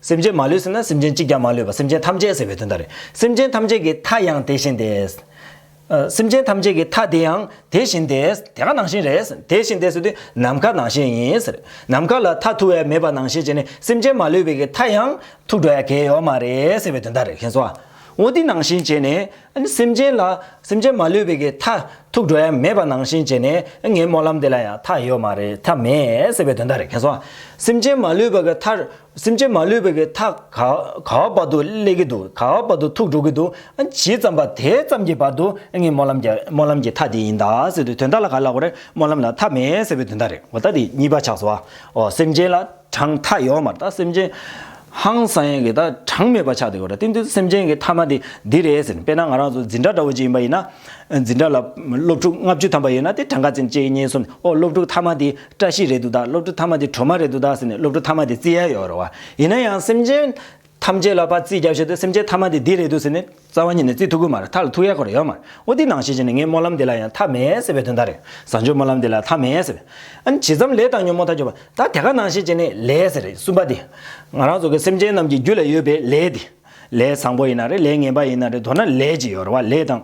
སེམས་ཅན་མ་ལུས་ཟེར་ན་སེམས་ཅན་གཅིག་ཀྱང་མ་ལུས་པ། སེམས་ཅན་ཐམས་ཅད་ཟེར་བའི་དོན་དག་རེད། སེམས་ཅན་ཐམས་ཅད་ཀྱི་མཐའ་ཡང་དེ་བཞིན་ཏེ། ཨ་སེམས་ཅན་ཐམས་ཅད་ཀྱི་མཐའ་དེ་ཡང་དེ་བཞིན་ཏེ། དེ་ག་ནང་བཞིན་རེད། དེ་བཞིན་ཏེ་ཟེར་དུས་ནམ་མཁའ་ནང་བཞིན་ཡིན་ཟེར། ནམ་མཁའ་ལ་མཐའ་ཐུག་ཡ་མེད་པ་ནང་བཞིན་བྱས་ནས་སེམས་ཅན་མ་ལུས་པའི་གི་མཐའ་ཡང་ཐུག་འགྲོ་ཡ་གལ་ཡོད་མ་རེད་ཟེར་བའི་དོན་དག་རེད། མཁྱེན་སོང་ཨ། འོ་དེ་ནང་བཞིན་བྱས་ནས་ཨ་ནི་སེམས་ཅན་ལ་སེམས་ཅན་མ་ལུས་པའི་གི་མཐའ་ཐུག་འགྲོ་ཡ་མེད་པ་ནང་བཞིན་བྱས་ནས་ངའི་སྨོན་ལམ་དེ་ལ་ཡང་མཐའ་ཡོད་མ་རེད། མཐའ་མེད་ཟེར་བའི་དོན་དག་རེད། མཁྱེན་སོང་ཨ། སེམས་ཅན་མ་ལུས་པ་གི་མཐའ། སེམས་ཅན་མ་ལུས་པའི་གི་མཐའ་ག་ག་བ་བར་དུ་སླེབས་ཀྱི་འདུག་ག་བ་བར་དུ་ཐུག་འགྲོ་གི་འདུག་ཨ་ཇི་ཙམ་པ་དེ་ཙམ་གྱི་བར་དུ་ངའི་སྨོན་ལམ་གྱི་སྨོན་ལམ་གྱི་མཐའ་དེ་ཡིན་ད་ཟེར་དུས་དོན་དག་ལ་ག་ལབ་དགོས་རེད། སྨོན་ལམ་ལ་མཐའ་མེད་ཟེར་བའི་དོན་དག་རེད། འོ་ད་དེ་གཉིས་པ་ཆགས་སོང་ཨ། འོ་སེམས་ཅན་ལ་གྲངས་མཐའ་ཡོད་མ་རེད། ད་སེམས་ཅན་ཧང་སང་ཡས་ཀྱི་ད་གྲངས་མེད་པ་ཆགས་བསྡད་ཡོད་རེད། དེ་དུས་སེམས་ཅན་གྱི་མཐའ་མ་དེ་འདི་རེད་ཟེར། དཔེར་ན་ང་རང་ཚོ་འཛིན་གྲྭ་འདྲ་བོ་ཅིག་ཡིན་པ་ཡིན་ན། འཛིན་གྲྭ་ལ་སློབ་ཕྲུག་ལྔ་བཅུ་ཐམ་པ་ཡོད་ན་དེ་གྲངས་ཀ་ཅན་གཅིག་གཉིས་གསུམ། ཨོ་སློབ་ཕྲུག་མཐའ་མ་དེ་བཀྲ་ཤིས་རེད་འདུག་ད། སློབ་ཕྲུག་མཐའ་མ་དེ་སྒྲོལ་མ་རེད་འདུག་ད་ཟེར་ནས་སློབ་ཕྲུག་མཐའ་མ་དེ་བརྩི་ཡ་ཡོད་རེད་བ། ཡིན་ན་ཡང་སེམས་ཅན་ཐམས་ཅད་ལ་ཕར་བརྩིས་རྒྱབ་བྱས་ཏེ་སེམས་ཅན་མཐའ་མ་དེ་འདི་རེད་འདུག་ཟེར་ནས་རྩ་བ་ཉིད་ནས་བརྩི་ཐུབ་ཀྱི་མ་རེད། མཐའ་ལ་ཐུག་ཡ་ཁོ་རང་ཡོད་མ་རེད། ཨོ་དེ་ནང་བཞིན་བྱས་ནས་ངའི་སྨོན་ལམ་དེ་ལ་ཡང་མཐའ་མེད་ཟེར་བའི་དོན་དག་རེད། བཟང་སྤྱོད་སྨོན་ལམ་དེ་ལ་མཐའ་མེད་ཟེར་བའི། ཨ་ནི་ཇི་ཙམ་ལས་དང་ཉོན་མོངས་མཐར་གྱུར་པ། ད་དེ་ག་ནང་བཞིན་བྱས་ནས་ལས་ཟེར་རེད། གསུམ་པ་དེ། ང་རང་ཚོ་གི་སེམས་ཅན་རྣམས་ཀྱི་རྒྱུད་ལ་ཡོད་པའི་ལས་དེ། ལས་བཟང་པོ་ཡིན་ན་རེད། ལས་ངན་པ་ཡིན་ན་རེད། མདོར་ན་ལས་ཅིག་ཡོད་རེད་བ། ལས་དང་།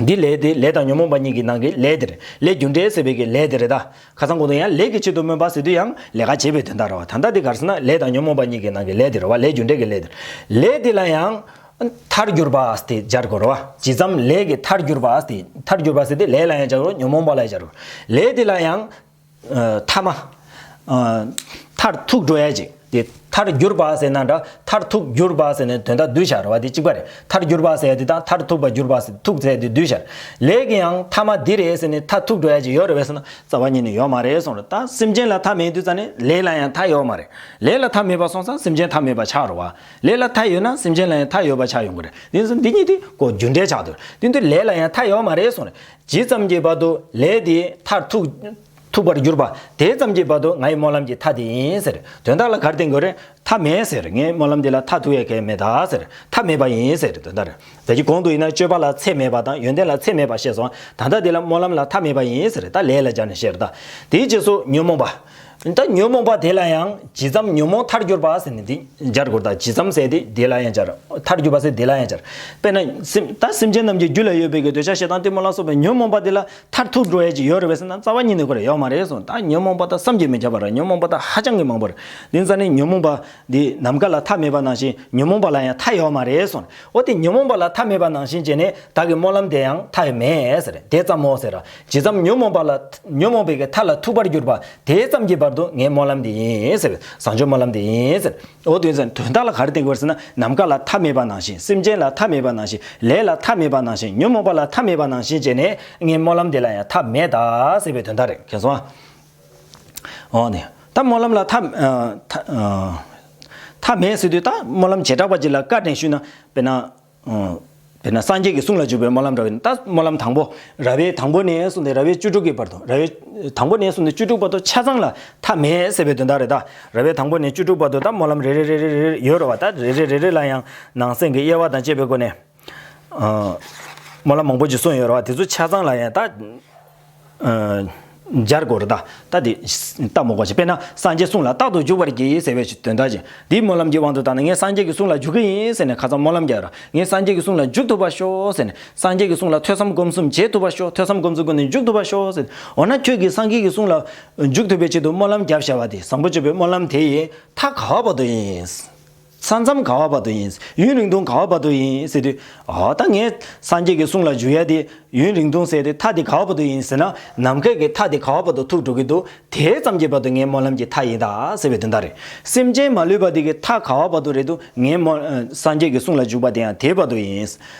འདི་ལས་དེ་ལས་དང་ཉོན་མོངས་པ་གཉིས་ཀྱི་ནང་གི་ལས་དེ་རེད། ལས་རྒྱུ་འབྲས་ཟེར་བའི་གི་ལས་དེ་རེད་ད། ཁ་སང་གོང་དུ་ཡང་ལས་ཀྱི་ཆེད་དུ་སྨོན་པ་ཟེར་དུས་ཡང་ལས་ཀ་བྱེད་པའི་དོན་དག་རེད་བ། ད་ལྟ་འདི་ག་རེ་ཟེར་ན་ལས་དང་ཉོན་མོངས་པ་གཉིས་ཀྱི་ནང་གི་ལས་དེ་རེད་བ། ལས་རྒྱུ་འབྲས་ཀྱི་ལས་དེ་རེད། ལས་དེ་ལ་ཡང་མཐར་གྱུར་པ་ཟེར་ཏེ་སྦྱར་དགོས་རེད་བ། ཇི་ཙམ་ལས་ཀྱི་མཐར་གྱུར་པ་ཟེར་ཏེ། མཐར་གྱུར་པ་ཟེར་ཏེ་ལས་ལ་ཡང་སྦྱར་དགོས། ཉོན་མོངས་པ་ལ་ཡང་སྦྱར་དགོས། ལས་དེ་ལ་ཡང་། ཨ་མཐའ་མ། ཨ་མཐར་ཐུག་འགྲོ་ཡ་ཅིག་དེ་མཐར་གྱུར་པ་ཟེར་ན་འདྲ། མཐར་ཐུག་གྱུར་པ་ཟེར་ནས་དོན་དག་བསྡུས་བཞག་རེད་བ། དེ་གཅིག་པ་རེད། མཐར་གྱུར་པ་ཟེར་ཡ་དེ་དང་མཐར་ཐུག་པ་གྱུར་པ་ཟེར་ཐུག་ཟེར་ཡ་དེ་བསྡུས་བཞག་ལས་ཀྱི་ཡང་མཐའ་མ་འདི་རེད་ཟེར་ནས་མཐར་ཐུག་འགྲོ་ཡ་ཅིག་ཡོད་རེད་བས་ཟེར་ན་རྩ་བ་ཉིད་ནས་ཡོད་མ་རེད་གསུངས་རེད། ད་སེམས་ཅན་ལ་མཐའ་མེད་དུས་ཙ་ནས་ལས་ལ་ཡང་མཐའ་ཡོད་མ་རེད། ལས་ལ་མཐའ་མེད་པ་སོང་ཙང་སེམས་ཅན་མཐའ་མེད་པ་ཆགས་རེད་བ། ལས་ལ་མཐའ་ཡོད་ན་སེམས་ཅན་ལ་ཡང་མཐའ་ཡོད་པ་ཆགས་ཡོང་གི་རེད། དེ་ཚོ་འདི་གཉིས་དེ་ཀོ་རྒྱུ་འབྲས་ཆགས་འདུག་དེ་དུས་ལས་ལ་ཡང་མཐའ་ཡོད་མ་རེད་གསུངས་རེད། ཇི་ཙམ་གྱི་བར་དུ་ལས་དེ་མཐར་ཐུག་ཐུག་པར་གྱུར་པ་དེ་ཙམ་གྱི་བར་དུ་ང་ཡི་སྨོན་ལམ་གྱི་མཐའ་དེ་ཡིན་ཟེར། དོན་དག་ལ་ག་རེ་བསྟན་དགོས་རེད། མཐའ་མེད་ཟེར། ངའི་སྨོན་ལམ་འདི་ལ་མཐའ་ཐུག་ཡས་གལ་མེད་ད་ཟེར། མཐའ་མེད་པ་ཡིན་ཟེར་དོན་དག་རེད། ད་ཅི་གོང་དུ་ཡིན་ན་སྤྱོད་པ་ལ་ཚད་མེད་པ་དང་ཡོན་ཏན་ལ་ཚད་མེད་པ་བཤད་སོང་། ད་ལྟ་འདི་ལ་སྨོན་ལམ་ལ་མཐའ་མེད་པ་ཡིན་ཟེར། ད་ལས་ལ་སྦྱར་ནས་བཤད་རེད་ད། དེའི་རྗེས་སུ་ཉོན་མོངས་པ། ད་ཉོན་མོངས་པ་དེ་ལ་ཡང་ཇི་ཙམ་ཉོན་མོངས་མཐར་གྱུར་པ་ཟེར་ནས་འདི་སྦྱར་དགོས་རེད་ད། ཇི་ཙམ་ཟེར་དེ་དེ་ལ་ཡང་སྦྱར། མཐར་གྱུར་པ་ཟེར་དེ་ལ་ཡང་སྦྱར། དཔེར་ན་སེམས་ད་སེམས་ཅན་རྣམས་ཀྱི་རྒྱུད་ལ་ཡོད་པའི་གི་འདོད་ཆགས་ཞེ་སྡང་གཏི་མུག་ལ་སོགས་པའི་ཉོན་མོངས་པ་དེ་ལ་མཐར་ཐུག་འགྲོ་ཡས་ཅིག་ཡོད་རེད་པས་ཟེར་ན་རྩ་བ་ཉིད་ནས་ཁོ་རང་ཡོད་མ་རེད་གསུངས། ད་ཉོན་མོངས་པ་ད་བསམ་གྱིས་མི་ཁྱབ་པ་རེད། ཉོན་མོངས་པ་ད་ཧ་ཅང་གི་མང་པོ་རེད། དེ་ཙ་ནས་ཉོན་མོངས་པ་འདི་ནམ་མཁའ་ལ་མཐའ་མེད་པ་ནང་བཞིན་ཉོན་མོངས་པ་ལ་ཡང་མཐའ་ཡོད་མ་རེད་གསུངས། འོ་དེ་ཉོན་མོངས་པ་ལ་མཐའ་མེད་པ་ནང་བཞིན་བྱས་ནས་བདག་གི་སྨོན་ལམ་དེ་ཡང་མཐའ་མེད་ཟེར། དེ་ཙམ་མོ་ཟེར། ཇི་ཙམ་ཉོན་མོངས་པ་ལ་ཉོན་མོངས་པའི་གི་མཐའ་ལ་ཐུག་པར་གྱུར་པ་དེ་ཙམ་གྱི་བར་དུ་ངའི་སྨོན་ལམ་འདི་ཡིན་ཟེར། བཟང་སྤྱོད་སྨོན་ལམ་འདི་ཡིན་ཟེར། འོ་དེ་ཙམ་དོན་དག་ལ་ག་རེ་བསྟན་དགོས་ཟེར་ན་ནམ་མཁའ་ལ་མཐའ་མེད་པ་ནང་བཞིན་སེམས་ཅན་ལ་མཐའ་མེད་པ་ནང་བཞིན་ལས་ལ་མཐའ་མེད་པ་ནང་བཞིན་ཉོན་མོངས་པ་ལ་མཐའ་མེད་པ་ནང་བཞིན་བྱས་ནས་ངའི་སྨོན་ལམ་དེ་ལ་ཡང་མཐའ་མེད་ད་ཟེར་བའི་དོན་དག་རེད། མཁྱེན་སོང་ཨ། འོ་ནི་ད་སྨོན་ལམ་ལ་མཐའ་ཨ་མཐའ་ཨ་མཐའ་མེད་ཟེར་དུས་ད་སྨོན་ལམ་བྱེ་བྲག་པ་ཅིག་ལ་བཀའ་དྲིན་ཞུས་ན་དཔེར་ན། ཨ། དཔེར་ན་སངས་རྒྱས་ཀྱི་གསུང་ལ་འཇུག་པའི་སྨོན་ལམ་འདྲ་བས་ན་ད་སྨོན་ལམ་དང་པོ་ར་བའི་དང་པོ་ནས་བཟུང་སྟེ་ར་བའི་བཅུ་དྲུག་གི་བར་དུ་ར་བའི་དང་པོ་ནས་བཟུང་སྟེ་བཅུ་དྲུག་བར་དུ་ཆ་ཚང་ལ་མཐའ་མེད་ཟེར་བའི་དོན་དག་རེད་ད། ར་བའི་དང་པོ་ནས་བཅུ་དྲུག་བར་དུ་ད་སྨོན་ལམ་རེ་རེ་རེ་རེ་རེ་ཡོད་རེད་བ། ད་རེ་རེ་རེ་རེ་ལ་ཡང་ནང་གསེས་ཀྱི་དབྱེ་བ་དང་བཅས་པའི་སྒོ་ནས། ཨ། སྨོན་ལམ་མང་པོ་ཅིག་གསུངས་ཡོད་རེད་བ། དེ་ཚོ་ཆ་ཚང་ལ་ཡང་ད། ཨ། སྦྱར་དགོས་རེད་ད། ད་དེ་ལྟ་མོ་གོ་ཆེ་དཔེར་ན་སངས་རྒྱས་གསུང་ལ་རྟག་ཏུ་འཇུག་པར་གྱིས་ཟེར་བའི་དོན་དག་ཅིག་འདིའི་སྨོན་ལམ་གྱི་དབང་དུ་བཏང་ན་ངས་སངས་རྒྱས་ཀྱི་གསུང་ལ་འཇུག་གི་ཡིན་ཟེར་ནས་ཁ་སང་སྨོན་ལམ་རྒྱག་ར། ངས་སངས་རྒྱས་ཀྱི་གསུང་ལ་འཇུག་ཐུབ་པར་ཤོག་ཟེར་ནས་སངས་རྒྱས་ཀྱི་གསུང་ལ་ཐོས་བསམ་སྒོམ་གསུམ་བྱེད་ཐུབ་པར་ཤོག་ཐོས་བསམ་སྒོམ་གསུམ་ཀུན་ནས་འཇུག་ཐུབ་པར་ཤོག་ཟེར། འོ་ན་ཁྱོད་ཀྱིས་སངས་རྒྱས་ཀྱི་གསུང་ལ་འཇུག་ཐུབ་པའི་ཆེད་དུ་སྨོན་ལམ་རྒྱབ་བཞག་པ་དེ་བཟང་པོ་སྤྱོད་པའི་སྨོན་ལམ་དེ་ཡི་མཐའ་ག་བ་བར་དུ་ཡིན། ས་མཚམས་ག་བ་བར་དུ་ཡིན། ཡུན་རིང་ཐུང་ག་བ་བར་དུ་ཡིན་ཟེར་དུས། ཨ་ད་ངས་སངས་རྒྱས་ཀྱི་གསུང་ལ་འཇུག་ཡ་དེ་ཡུན་རིང་ཐུང་ཟེར་དུས་མཐའ་དེ་ག་བ་བར་དུ་ཡིན་ཟེར་ན་ནམ་མཁའི་གི་མཐའ་དེ་ག་བ་བར་དུ་ཐུག་འགྲོ་གི་འདུག་དེ་ཙམ་གྱི་བར་དུ་ངའི་སྨོན་ལམ་གྱི་མཐའ་ཡིན་ད་ཟེར་བའི་དོན་དག་རེད། སེམས་ཅན་མ་ལུས་པ་དེ་གི་མཐའ་ག་བ་བར་དུ་རེད་འདུག་ངའི་སྨོན་སངས་རྒྱས་ཀྱི་གསུང་ལ་འཇུག་པ་དེ་ཡང་དེ་བར་དུ་ཡིན།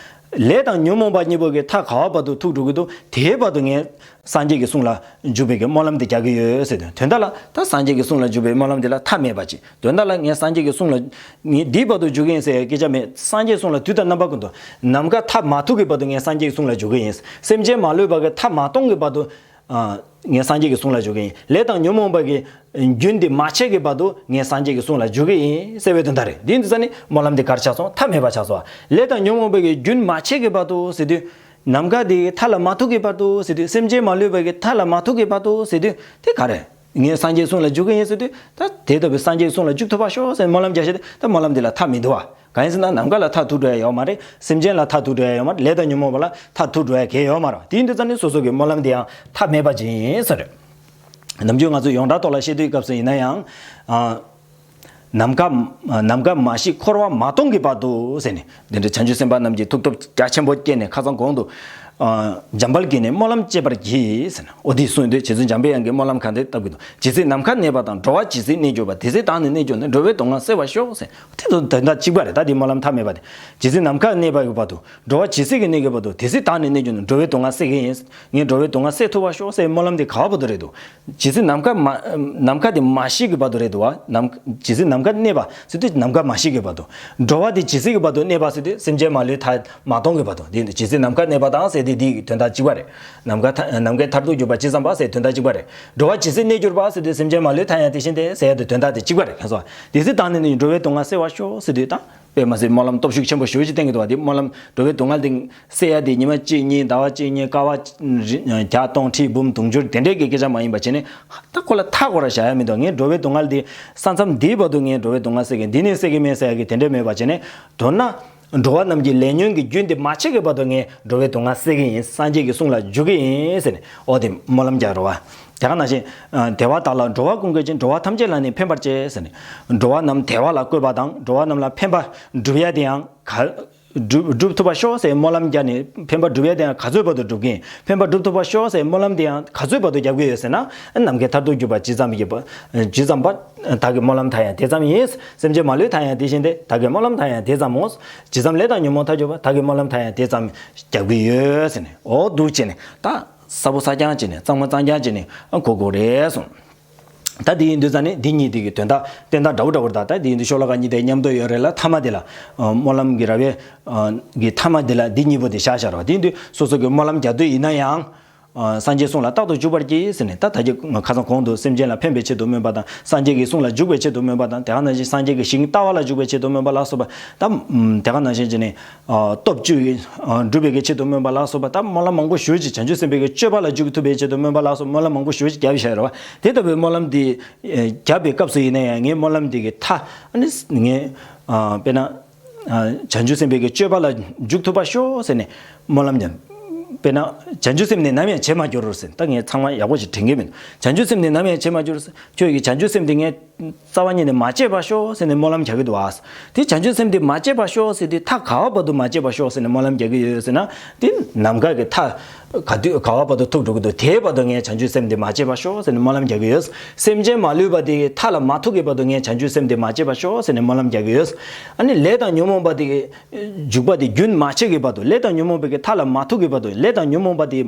ལས་དང་ཉོན་མོངས་པ་གཉིས་པོ་གི་མཐའ་ག་བ་བར་དུ་ཐུག་འགྲོ་གི་འདུག་དེའི་བར་དུ་ངས་སངས་རྒྱས་ཀྱི་གསུང་ལ་འཇུག་པའི་གི་སྨོན་ལམ་དེ་རྒྱག་གི་ཡོད་ཟེར་དོན། དོན་དག་ལ་ད་སངས་རྒྱས་ཀྱི་གསུང་ལ་འཇུག་པའི་སྨོན་ལམ་དེ་ལ་མཐའ་མེད་པ་ཅིག་དོན་དག་ལ་ངས་སངས་རྒྱས་ཀྱི་གསུང་ལ་ངས་འདིའི་བར་དུ་འཇུག་གི་ཡིན་ཟེར་ཡ་སྐད་ཆ་མེད། སངས་རྒྱས་གསུང་ལ་དུས་དང་རྣམ་པ་ཀུན་ཏུ་ནམ་མཁའ་མཐའ་མ་ཐུག་གི་བར་དུ་ངས་སངས་རྒྱས་ཀྱི་གསུང་ལ་འཇུག་གི་ཡིན། སེམས་ཅན་མ་ལུས་པ་གི་མཐའ་མ་སྟོངས་ཀྱི་བར་དུ་ཨ། ངས་སངས་རྒྱས་ཀྱི་གསུང་ལ་འཇུག་གི་ཡིན། ལས་དང་ཉོན་མོངས་པ་གི་རྒྱུན་དེ་མ་ཆད་ཀྱི་བར་དུ་ངས་སངས་རྒྱས་ཀྱི་གསུང་ལ་འཇུག་གི་ཡིན་ཟེར་བའི་དོན་དག་རེད། འདི་འདི་ས་ནི་སྨོན་ལམ་དེ་གར་ཆགས་སོང་། མཐའ་མེད་པ་ཆགས་སོང་། ལས་དང་ཉོན་མོངས་པ་གི་རྒྱུན་མ་ཆད་ཀྱི་བར་དུ་ཟེར་དུས། ནམ་མཁའ་དེ་གི་མཐའ་ལ་མ་ཐུག་གི་བར་དུ་ཟེར་དུས་སེམས་ཅན་མ་ལུས་པ་གི་མཐའ་ལ་མ་ཐུག་གི་བར་དུ་ཟེར་དུས་དེ་ག་རེ། ངས་སངས་རྒྱས་གསུང་ལ་འཇུག་གི་ཡིན་ཟེར་དུས་ད་དེ་ལྟ་བུའི་སངས་རྒྱས་གསུང་ལ་འཇུག་ཐུབ་པ་ཤོག་ཟེར་སྨོན་ལམ་རྒྱག་བྱས་ཏེ་ད་སྨོན་ལམ་དེ་ལ་མཐའ་མི་འདུག་བ། གང་ཡིན་ཟེར་ན་ནམ་མཁའ་ལ་མཐའ་ཐུག་འགྲོ་ཡ་ཡོད་མ་རེད། སེམས་ཅན་ལ་མཐའ་ཐུག་འགྲོ་ཡ་ཡོད་མ་རེད། ལས་དང་ཉོན་མོངས་པ་ལ་མཐའ་ཐུག་འགྲོ་ཡ་གང་ཡང་ཡོད་མ་རེད། དེ་ཡིན་དུས་ཙང་ནི་སོ་སོ་གི་སྨོན་ལམ་དེ་ཡང་མཐའ་མེད་པ་ཅིག་ཡིན་ཟེར། ནམ་རྒྱུན་ང་ཚོ་ཡོངས་གྲགས་ཐོག་ལ་བཤད་དུས་སྐབས་སུ་ཡིན་ན་ཡང་། ཨ། ནམ་མཁའ་ནམ་མཁའ་མ་ཤི་འཁོར་བ་མ་སྟོངས་ཀྱི་བར་དུ་ཟེར་ནས་འདི་འདྲ་བྱང་ཆུབ་སེམས་དཔའ་རྣམས་ཀྱིས་ཐུགས་སྟོབས་རྒྱ་ཆེན་པོ་བསྐྱེད་ནས་ཁ་སང་གོང་དུ། ཨ། འཇམ་དཔལ་གྱིས་ནི་སྨོན་ལམ་བཅས་པར་གྱིས་ཟེར་ནས་འོ་དེ་གསུངས་དུས་རྗེ་བཙུན་འཇམ་དཔལ་དབྱངས་ཀྱིས་སྨོན་ལམ་ག་འདྲ་བཏབ་ཀྱི་འདུག་ཇི་སྲིད་ནམ་མཁར་གནས་པ་དང་། འགྲོ་བ་ཇི་སྲིད་གནས་གྱུར་པ། དེ་སྲིད་བདག་ནི་གནས་གྱུར་ནས། འགྲོ་བའི་སྡུག་བསྔལ་སེལ་བར་ཤོག་ཟེར། དེ་དོན་དོན་དག་གཅིག་པ་རེད། ད་དེ་སྨོན་ལམ་མཐའ་མེད་པ་དེ། ཇི་སྲིད་ནམ་མཁར་གནས་པ་ཡི་བར་དུ། འགྲོ་བ་ཇི་སྲིད་ཀྱི་གནས་ཀྱི་བར་དུ། དེ་སྲིད་བདག་ནི་གནས་གྱུར་ནས། འགྲོ་བའི་སྡུག་བསྔལ་སེལ་གྱི་ཡིན། ངས་འགྲོ་བའི་སྡུག་བསྔལ་སེལ་ཐུབ་པར་ཤོག་ཟེར་སྨོན་ལམ་དེ་ག་བར་དུ་རེད་འདུག་ཇི་སྲིད་ནམ་མཁའ་མ་ནམ་མཁའ་དེ་མ་ཤི་གི་བར་དུ་རེད་འདུག་བ། ནམ་ཇི་སྲིད་ནམ་མཁར་གནས་པ་ཟེར་དུས་ནམ་མཁའ་མ་ཤི་གི་བར་དུ། འགྲོ་བ་དེ་ཇི་སྲིད་ཀྱི་བར་དུ་གནས་པ་ཟེར་དུས་སེམས་ཅན་མ་ལུས་མཐའ་མ་སྟོངས་ཀྱི་བར་དུ། འདི་ཇི་སྲིད་ནམ་མཁར་གནས་པ་དང་ཟེར་དེ་འདི་གི་དོན་དག་གཅིག་པ་རེད། ནམ་མཁའ་མཐའ་ནམ་མཁའི་མཐར་ཐུག་གྱུར་པ་ཇི་ཙམ་པ་ཟེར་དོན་དག་གཅིག་པ་རེད། འགྲོ་བ་ཇི་སྲིད་གནས་གྱུར་པ་ཟེར་དུས་སེམས་ཅན་མ་ལུས་མཐའ་ཡང་དེ་བཞིན་ཏེ་ཟེར་ཡ་དེ་དོན་དག་དེ་གཅིག་པ་རེད། ཁྱེད་ཚོ་དེ་སྲིད་བདག་ནི་ནི་འགྲོ་བའི་སྡུག་བསྔལ་སེལ་བར་ཤོག་ཟེར་དུས་དང་། དཔེ་མ་ཟད་སྨོན་ལམ་སྟོབས་ཤུགས་ཆེན་པོ་ཞེ་པོ་ཅིག་བསྟན་གྱི་འདུག་བ། དེ་སྨོན་ལམ་འགྲོ་བའི་སྡུག་བསྔལ་དེ་སེལ་ཡ་དེ་ཉི་མ་གཅིག་གཉིས་ཟླ་བ་གཅིག་གཉིས་ཀ་བ་བརྒྱ་སྟོང་ཁྲི་འབུམ་དུང་ཕྱུར་དེ་འདྲའི་གི་སྐད་ཆ་མ་ཡིན་པ་བྱས་ནས་ད་ཁོ་ལ་མཐའ་སྐོར་བ་བཞག་ཡ་མི་འདུག་ངས་འགྲོ་བའི་སྡུག་བསྔལ་དེ་ས་མཚམས་འདིའི་བར་དུ་ངས་འགྲོ་བའི་སྡུག་བསྔལ་སེལ་གྱི་འདི་ནས་སེལ་གྱི་མེད་ཟེར་ཡ་གི་དེ་འདྲ་མེད་པ་བྱས་ནས་མདོར་ན། འགྲོ་བ་རྣམས་ཀྱི་ལས་ཉོན་གྱི་རྒྱུན་དེ་མ་ཆད་ཀྱི་བར་དུ་ངས་འགྲོ་བའི་སྡུག་བསྔལ་སེལ་གྱི་ཡིན། སངས་རྒྱས་ཀྱི་གསུང་ལ་འཇུག་གི་ཡིན་ཟེར་ནས་ཨོ་དེ་སྨོན་ལམ་རྒྱག་རོགས། དེ་ག་ནང་བཞིན་དལ་བ་དག་ལ་འགྲོ་བ་ཀུན་དགོད་ཅིང་། འགྲོ་བ་ཐམས་ཅད་ལ་ནི་ཕན་པར་བྱེད་ཟེར་ནས། འགྲོ་བ་རྣམས་དལ་བ་ལ་བཀོད་པ་དང་འགྲོ་བ་རྣམས་ལ་ཕན་པ་སྒྲུབ་ཡ་དེ་ཡང་ག་སྒྲུབ་སྒྲུབ་ཐུབ་པ་ཤོག་ཟེར་སྨོན་ལམ་རྒྱག་ནས་ཕན་པ་སྒྲུབ་ཡས་དེ་ཡང་ག་ཚོད་བར་དུ་སྒྲུབ་གིན། ཕན་པ་སྒྲུབ་ཐུབ་པ་ཤོག་ཟེར་སྨོན་ལམ་དེ་ཡང་ག་ཚོད་བར་དུ་རྒྱག་གི་ཡོད་ཟེར་ན། ནམ་མཁའི་མཐར་ཐུག་གྱུར་པ་ཇི་ཙམ་གྱི་བ་ཇི་ཙམ་པ་བདག་གི་སྨོན་ལམ་མཐའ་ཡང་དེ་ཙམ་ཡིན། སེམས་ཅན་མ་ལུས་མཐའ་ཡང་དེ་བཞིན་ཏེ། བདག་གི་སྨོན་ལམ་མཐའ་ཡང་དེ་ཙམ་མོ། ཇི་ཙམ་ལས་དང་ཉོན་མོངས་མཐར་གྱུར་པ། བདག་གི་སྨོན་ལམ་མཐའ་ཡང་དེ་ཙམ་རྒྱག་གི་ཡོད་ཟེར་ནས། འོ་འདུག་བྱས་ནས་ད་ས་བོ་ས་རྐྱང་བྱས་ནས་གཙང་མ་གཙང་རྐྱང་བྱས་ནས་གོ་དགོས་རེད་གསུངས། ད་དེ་ཡིན་དུས་ཙང་ནས་འདི་གཉིས་དེ་གི་དོན་དག་བསྟན་སྟངས་འདྲ་བོ་འདྲ་བོ་རེད། ད་ད་དེ་ཡིན་དུས་ཤོ་ལོ་ཀ་གཉིས་དེ་མཉམ་དུ་ཡོད་རེད་ལ། ཐ་མ་དེ་ལ་ཨ་སྨོན་ལམ་གྱི་ར་བའི་ཨ་གི་ཐ་མ་དེ་ལ་འདི་གཉིས་པོ་དེ་བཞག་བཞག་རེད་བ། དེ་ཡིན་དུས་སོ་སོ་གི་སྨོན་ལམ་རྒྱག་དུས་ཡིན་ན་ཡང་ཨ་སངས་རྒྱས་གསུང་ལ་རྟག་ཏུ་འཇུག་པར་གྱིས་ཟེར་ནས། ད་ད་ཀྱི་ཁ་སང་གོང་དུ་སེམས་ཅན་ལ་ཕན་པའི་ཆེད་དུ་སྨོན་པ་དང་། སངས་རྒྱས་ཀྱི་གསུང་ལ་འཇུག་པའི་ཆེད་དུ་སྨོན་པ་དང་། དེ་ག་ནང་བཞིན་སངས་རྒྱས་ཀྱི་ཞིང་ལྟ་བ་ལ་འཇུག་པའི་ཆེད་དུ་སྨོན་པ་ལ་སོགས་པ། ད་དེ་ག་ནང་བཞིན་བྱས་ནས་ཨ་སྟོབས་བཅུ་ཡིས་ཨ་འགྲུབ་པའི་གི་ཆེད་དུ་སྨོན་པ་ལ་སོགས་པ། ད་སྨོན་ལམ་མང་པོ་ཞེ་ཅིག་བྱང་ཆུབ་སེམས་དཔའི་གི་སྤྱོད་པ་ལ་འཇུག་ཐུབ་པའི་ཆེད་དུ་སྨོན་པ་ལ་སོགས་སྨོན་ལམ་མང་པོ་ཞེ་ཅིག་བརྒྱབ་བཞག་རེད་བ། དེ་ལྟ་བུའི་སྨོན་ལམ་དེ་ཨེ་བརྒྱབ་པའི་སྐབས་སུ་ཡིན་ན་ཡང་ངའི་སྨོན་ལམ་དེ་གི་མཐའ་ཨ་ནི་ངས་ཨ་དཔེར་ན་ཨ་བྱང་ཆུབ་སེམས་དཔའི་གི་སྤྱོད་པ་ལ་འཇུག་ཐུབ་པ་ཤོག་ཟེར་ནས་སྨོན་ལམ་ཡང་། དཔེར་ན་བྱང་ཆུབ་སེམས་ནི་ནམ་ཡང་བརྗེད་མ་གྱུར་ཟེར། ད་ངས་ཚང་མ་ཡག་པོ་ཞིག་དྲན་གྱི་མིན། བྱང་ཆུབ་སེམས་ནི་ནམ་ཡང་བརྗེད་མ་གྱུར་ཟེར། ཁྱོད་ཀྱི་བྱང་ཆུབ་སེམས་དེ་ངས་རྩ་བ་ཉིད་ནས་མ་བརྗེད་པར་ཤོག་ཟེར་ནས་སྨོན་ལམ་རྒྱག་གི་འདུག་ཨ། དེ་བྱང་ཆུབ་སེམས་དེ་མ་བརྗེད་པར་ཤོག་ཟེར་དུས་མཐའ་ག་བ་བར་དུ་མ་བརྗེད་པར་ཤོག་ཟེར་ནས་སྨོན་ལམ་རྒྱག་གི་ཡོད་ཟེར་ན། དེ་ནམ་མཁའ་གི་མཐའ་ག་དུས་ག་བ་བར་དུ་ཐུག་འགྲོ་གི་འདུག་དེའི་བར་དུ་ངས་བྱང་ཆུབ་སེམས་དེ་མ་བརྗེད་པར་ཤོག་ཟེར་ནས་སྨོན་ལམ་རྒྱག་གི་ཡོད། སེམས་ཅན་མ་ལུས་པ་དེ་གི་མཐའ་ལ་མ་ཐུག་གི་བར་དུ་ངས་བྱང་ཆུབ་སེམས་དེ་མ་བརྗེད་པར་ཤོག་ཟེར་ནས་སྨོན་ལམ་རྒྱག་གི་ཡོད། ཨ་ནི་ལས་དང་ཉོན་མོངས་པ་དེ་གི་འཇུག་པ་དེ་རྒྱུན་མ་ཆད་ཀྱི་བར་དུ། ལས་དང་ཉོན་མོངས་པའི་གི་མཐའ་ལ་མ་ཐུག་གི་བར་དུ། ལས་དང་ཉོན་མོངས་པ་དེ་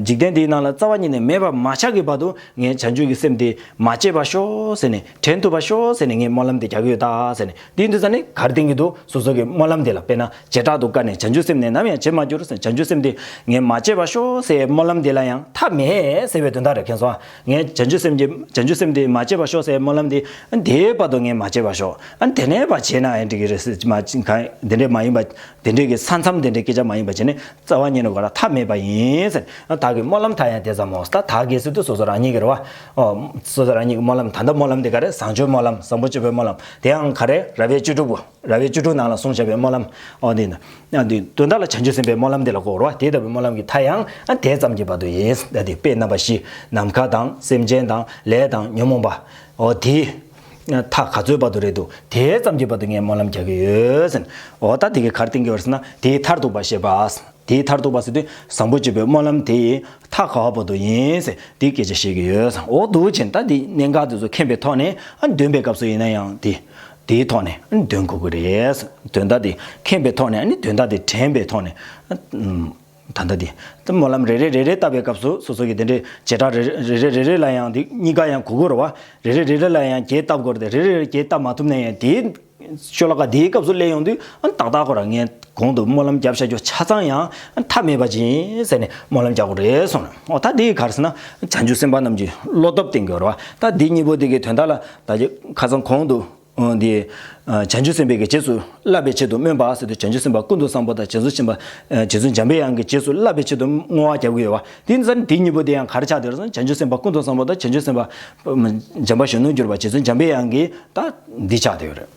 འཇིག་རྟེན་འདིའི་ནང་ལ་རྩ་བ་ཉིད་ནས་མེད་པར་མ་ཆགས་ཀྱི་བར་དུ། ངས་བྱང་ཆུབ་ཀྱི་སེམས་དེ་མ་བརྗེད་པར་ཤོག་ཟེར་ནས། དྲན་ཐུབ་པར་ཤོག་ཟེར་ནས་ངས་སྨོན་ལམ་དེ་རྒྱག་གི་ཡོད་ད་ཟེར་ནས། དེ་ཡིན་དུས་ཙང་ནས་ག་རེ་བསྟན་གྱི་འདུག་སོ་སོ་གི་སྨོན་ལམ་དེ་ལ་དཔེར་ན་བྱེ་བྲག་ཏུ་བཀར་ནས། བྱང་ཆུབ་སེམས་ནི་ནམ་ཡང་བརྗེད་མ་གྱུར་ཟེར། བྱང་ཆུབ་སེམས་དེ་ངས་མ་བརྗེད་པར་ཤོག་ཟེར་སྨོན་ལམ་དེ་ལ་ཡང་མཐའ་མེད་ཟེར་བའི་དོན་དག་རེད། མཁྱེན་སོང་ཨ། ངས་བྱང་ཆུབ་སེམས་ཀྱི་བྱང་ཆུབ་སེམས་དེ་མ་བརྗེད་པར་ཤོག་ཟེར་སྨོན་ལམ་དེ་དེའི་བར་དུ་ངས་མ་བརྗེད་པར་ཤོག་ཨ། དེ་ནས་ཕར་བརྗེད་ན་ཡང་འགྲིག་གི་རེད་ཟེར། མ་གང་དེ་འདྲས་མ་ཡིན་པ། དེ་འདྲས་ཀྱི་ས་མཚམས་དེ་འདྲས་སྐད་ཆ་མ་ཡིན་པ་བྱས་ནས། རྩ་བ་ཉིད་ནས་ག་ར་མཐའ་མེད་པ་ཡིན་ཟེར། བདག་གི་སྨོན་ལམ་མཐའ་ཡང་དེ་ཙམ་མོ། ད་བདག་གི་ཟེར་དུས་སོ་སོ་རང་ཉིད་ཀྱི་རེད་བ། ཨོ། སོ་སོ་རང་ཉིད་ཀྱི་སྨོན་ལམ། ད་ལྟ་སྨོན་ལམ་དེ་ག་རེ། བཟང་སྤྱོད་སྨོན་ལམ། བཟང་པོ་སྤྱོད་པའི་སྨོན་ལམ། དེ་ཡང་ག་རེ། ར་བའི་བཅུ་དྲུག་པོ། ར་བའི་བཅུ་དྲུག་ནང་ལ་གསུངས་བཞག་པའི་སྨོན་ལམ། ཨོ་འདི་ན། ཨ་འདི་དོན་དག་ལ་བྱང་ཆུབ་སེམས་དཔའི་སྨོན་ལམ་དེ་ལ་གོ་རེད་བ། དེ་ལྟ་བུའི་སྨོན་ལམ་གྱི་མཐའ་ཡང་ཨ་དེ་ཙམ་གྱི་བར་དུ་ཡིན། ད་དེ་དཔེ་རྣམ་པ་བཞི། ནམ་མཁའ་དང་། སེམས་ཅན་དང་། ལས་དང་། ཉོན་མོངས་པ། ཨོ་དེ། མཐའ་ག་ཚོད་བར་དུ་རེད་འདུག་དེ་ཙམ་གྱི་བར་དུ་ངས་སྨོན་ལམ་རྒྱག་གི་ཡོད་ཟེར། འོ་ད་དེ་གི་ག་རེ་བསྟན་གྱི་ཡོད་རེད་ཟེར་ན། དེའི་མཐར་ཐུག་པ་ཞེས་པ། དེའི་མཐར་ཐུག་པ་ཟེར་དུས་བཟང་པོ་སྤྱོད་པའི་སྨོན་ལམ་དེ་ཡི་མཐའ་ག་བ་བར་དུ་ཡིན་ཟེར་དེའི་སྐད་ཆ་བཤད་ཀྱི་ཡོད་ཟེར། འོ་འདུག་ཕྱིན་ད་དེ་གནད་འགག་དེ་ཚོ་མཁྱེན་པའི་ཐོག་ནས། ཨ་འདོན་པའི་སྐབས་སུ་ཡིན་ན་ཡང་དེ་དེའི་ཐོག་ནས་ཨ་འདོན་དགོས་ཀྱི་རེད་ཟེར། དོན་དག་དེ་མཁྱེན་པའི་ཐོག་ནས། ཨ་ནི་དོན་དག་དེ་དྲན་པའི་ཐོག་ནས། ཨ་ད་ལྟ་དེ་ད་སྨོན་ལམ་རེ་རེ་རེ་རེ་བཏབ་པའི་སྐབས་སུ་སོ་སོ་གི་དེ་འདྲའི་བྱེ་བྲག་རེ་རེ་རེ་རེ་རེ་ལ་ཡང་དེ་གཉིས་ཀ་ཡང་གོ་དགོས་རེད་བ། རེ་རེ་རེ་རེ་ལ་ཡང་བརྒྱད་བཏབ་དགོས་རེད་དེ། རེ་རེ་རེ་བརྒྱད་བཏབ་མ་ཐུབ་ན་ཡང་དེའི་ཤོ་ལོ་ཀ་དེའི་སྐབས་སུ་སླེབས་ཡོང་དུས་ཨ་ནི་ཏག་ཏག་ཁོ་རང་ངས་གོང་དུ་སྨོན་ལམ་བརྒྱབ་བཞག་རྒྱུ་ཆ་ཚང་ཡང་ཨ་ནི་མཐའ་མེད་པ་ཅིག་ཡིན་ཟེར་ནས་སྨོན་ལམ་རྒྱག་དགོས་རེད་གསུངས་ནས། འོ་ད་དེ་ག་རེ་ཟེར་ན། བྱང་ཆུབ་སེམས་དཔའ་རྣམས་ཀྱི་བློ་སྟོབས་བསྟན་དགོས་རེད་བ། ད་དེ་གཉིས་པོ་དེ་གི་དོན་དག་ལ་ད་ཁ་སང་གོང་དུ། འདི། བྱང་ཆུབ་སེམས་དཔའི་གི་རྗེས་སུ་བསླབ་པའི་ཆེད་དུ་སྨོན་པ་ཟེར་དུས། བྱང་ཆུབ་སེམས་དཔའ་ཀུན་ཏུ་བཟང་པོ་དང་། རྗེ་བཙུན་ཆེན་པོ། རྗེ་བཙུན་འཇམ་པའི་དབྱངས་ཀྱི་རྗེས་སུ་བསླབ་པའི་ཆེད་དུ་བསྔོ་བ་རྒྱག་གི་ཡོད་པ། དེ་ནི་འདི་གཉིས་པོ་དེ་ཡང་ག་རེ་ཆགས་བསྡད་ཡོད་རེད་ཟེར་ན། བྱང་ཆུབ་སེམས་དཔའ་ཀུན་ཏུ་བཟང་པོ་དང་། བྱང་ཆུབ་སེམས་དཔའ་འཇམ་དཔལ་གཞོན་ནུར་གྱུར་པ། རྗེ་བཙུན་འཇམ་པའི་དབྱངས་ཀྱི་ད་འདི་ཆགས་བསྡད་ཡོད་རེད།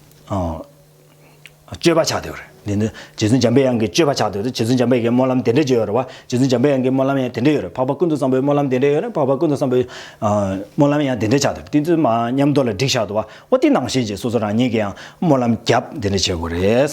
སྤྱོད་པ་ཆགས་བསྡད་ཡོད་རེད། འདི་ནི་རྗེ་བཙུན་འཇམ་པའི་དབྱངས་ཀྱི་སྤྱོད་པ་ཆགས་བསྡད་ཡོད་རེད། རྗེ་བཙུན་འཇམ་པའི་དབྱངས་ཀྱི་སྨོན་ལམ་དེ་འདྲ་ཅིག་ཡོད་རེད་བ། རྗེ་བཙུན་འཇམ་པའི་དབྱངས་ཀྱི་སྨོན་ལམ་ཡང་དེ་འདྲ་ཡོད་རེད། འཕགས་པ་ཀུན་ཏུ་བཟང་པོའི་སྨོན་ལམ་དེ་འདྲ་ཡོད་རེད། འཕགས་པ་ཀུན་ཏུ་བཟང་པོའི་སྨོན་ལམ་ཡང་དེ་འདྲ་ཆགས་བསྡད་ཡོད་རེད། དེ་ཚོ་མ་མཉམ་དུ་ལ་བསྒྲིགས་བཞག་འདུག་བ། འོ་དེ་ནང་བཞིན་ཅིག་སོ་སོ་རང་ཉིད་ཀྱིས་ཡང་སྨོན་ལམ་བརྒྱབ་དེ་འདྲ་བྱེད་དགོས་རེད།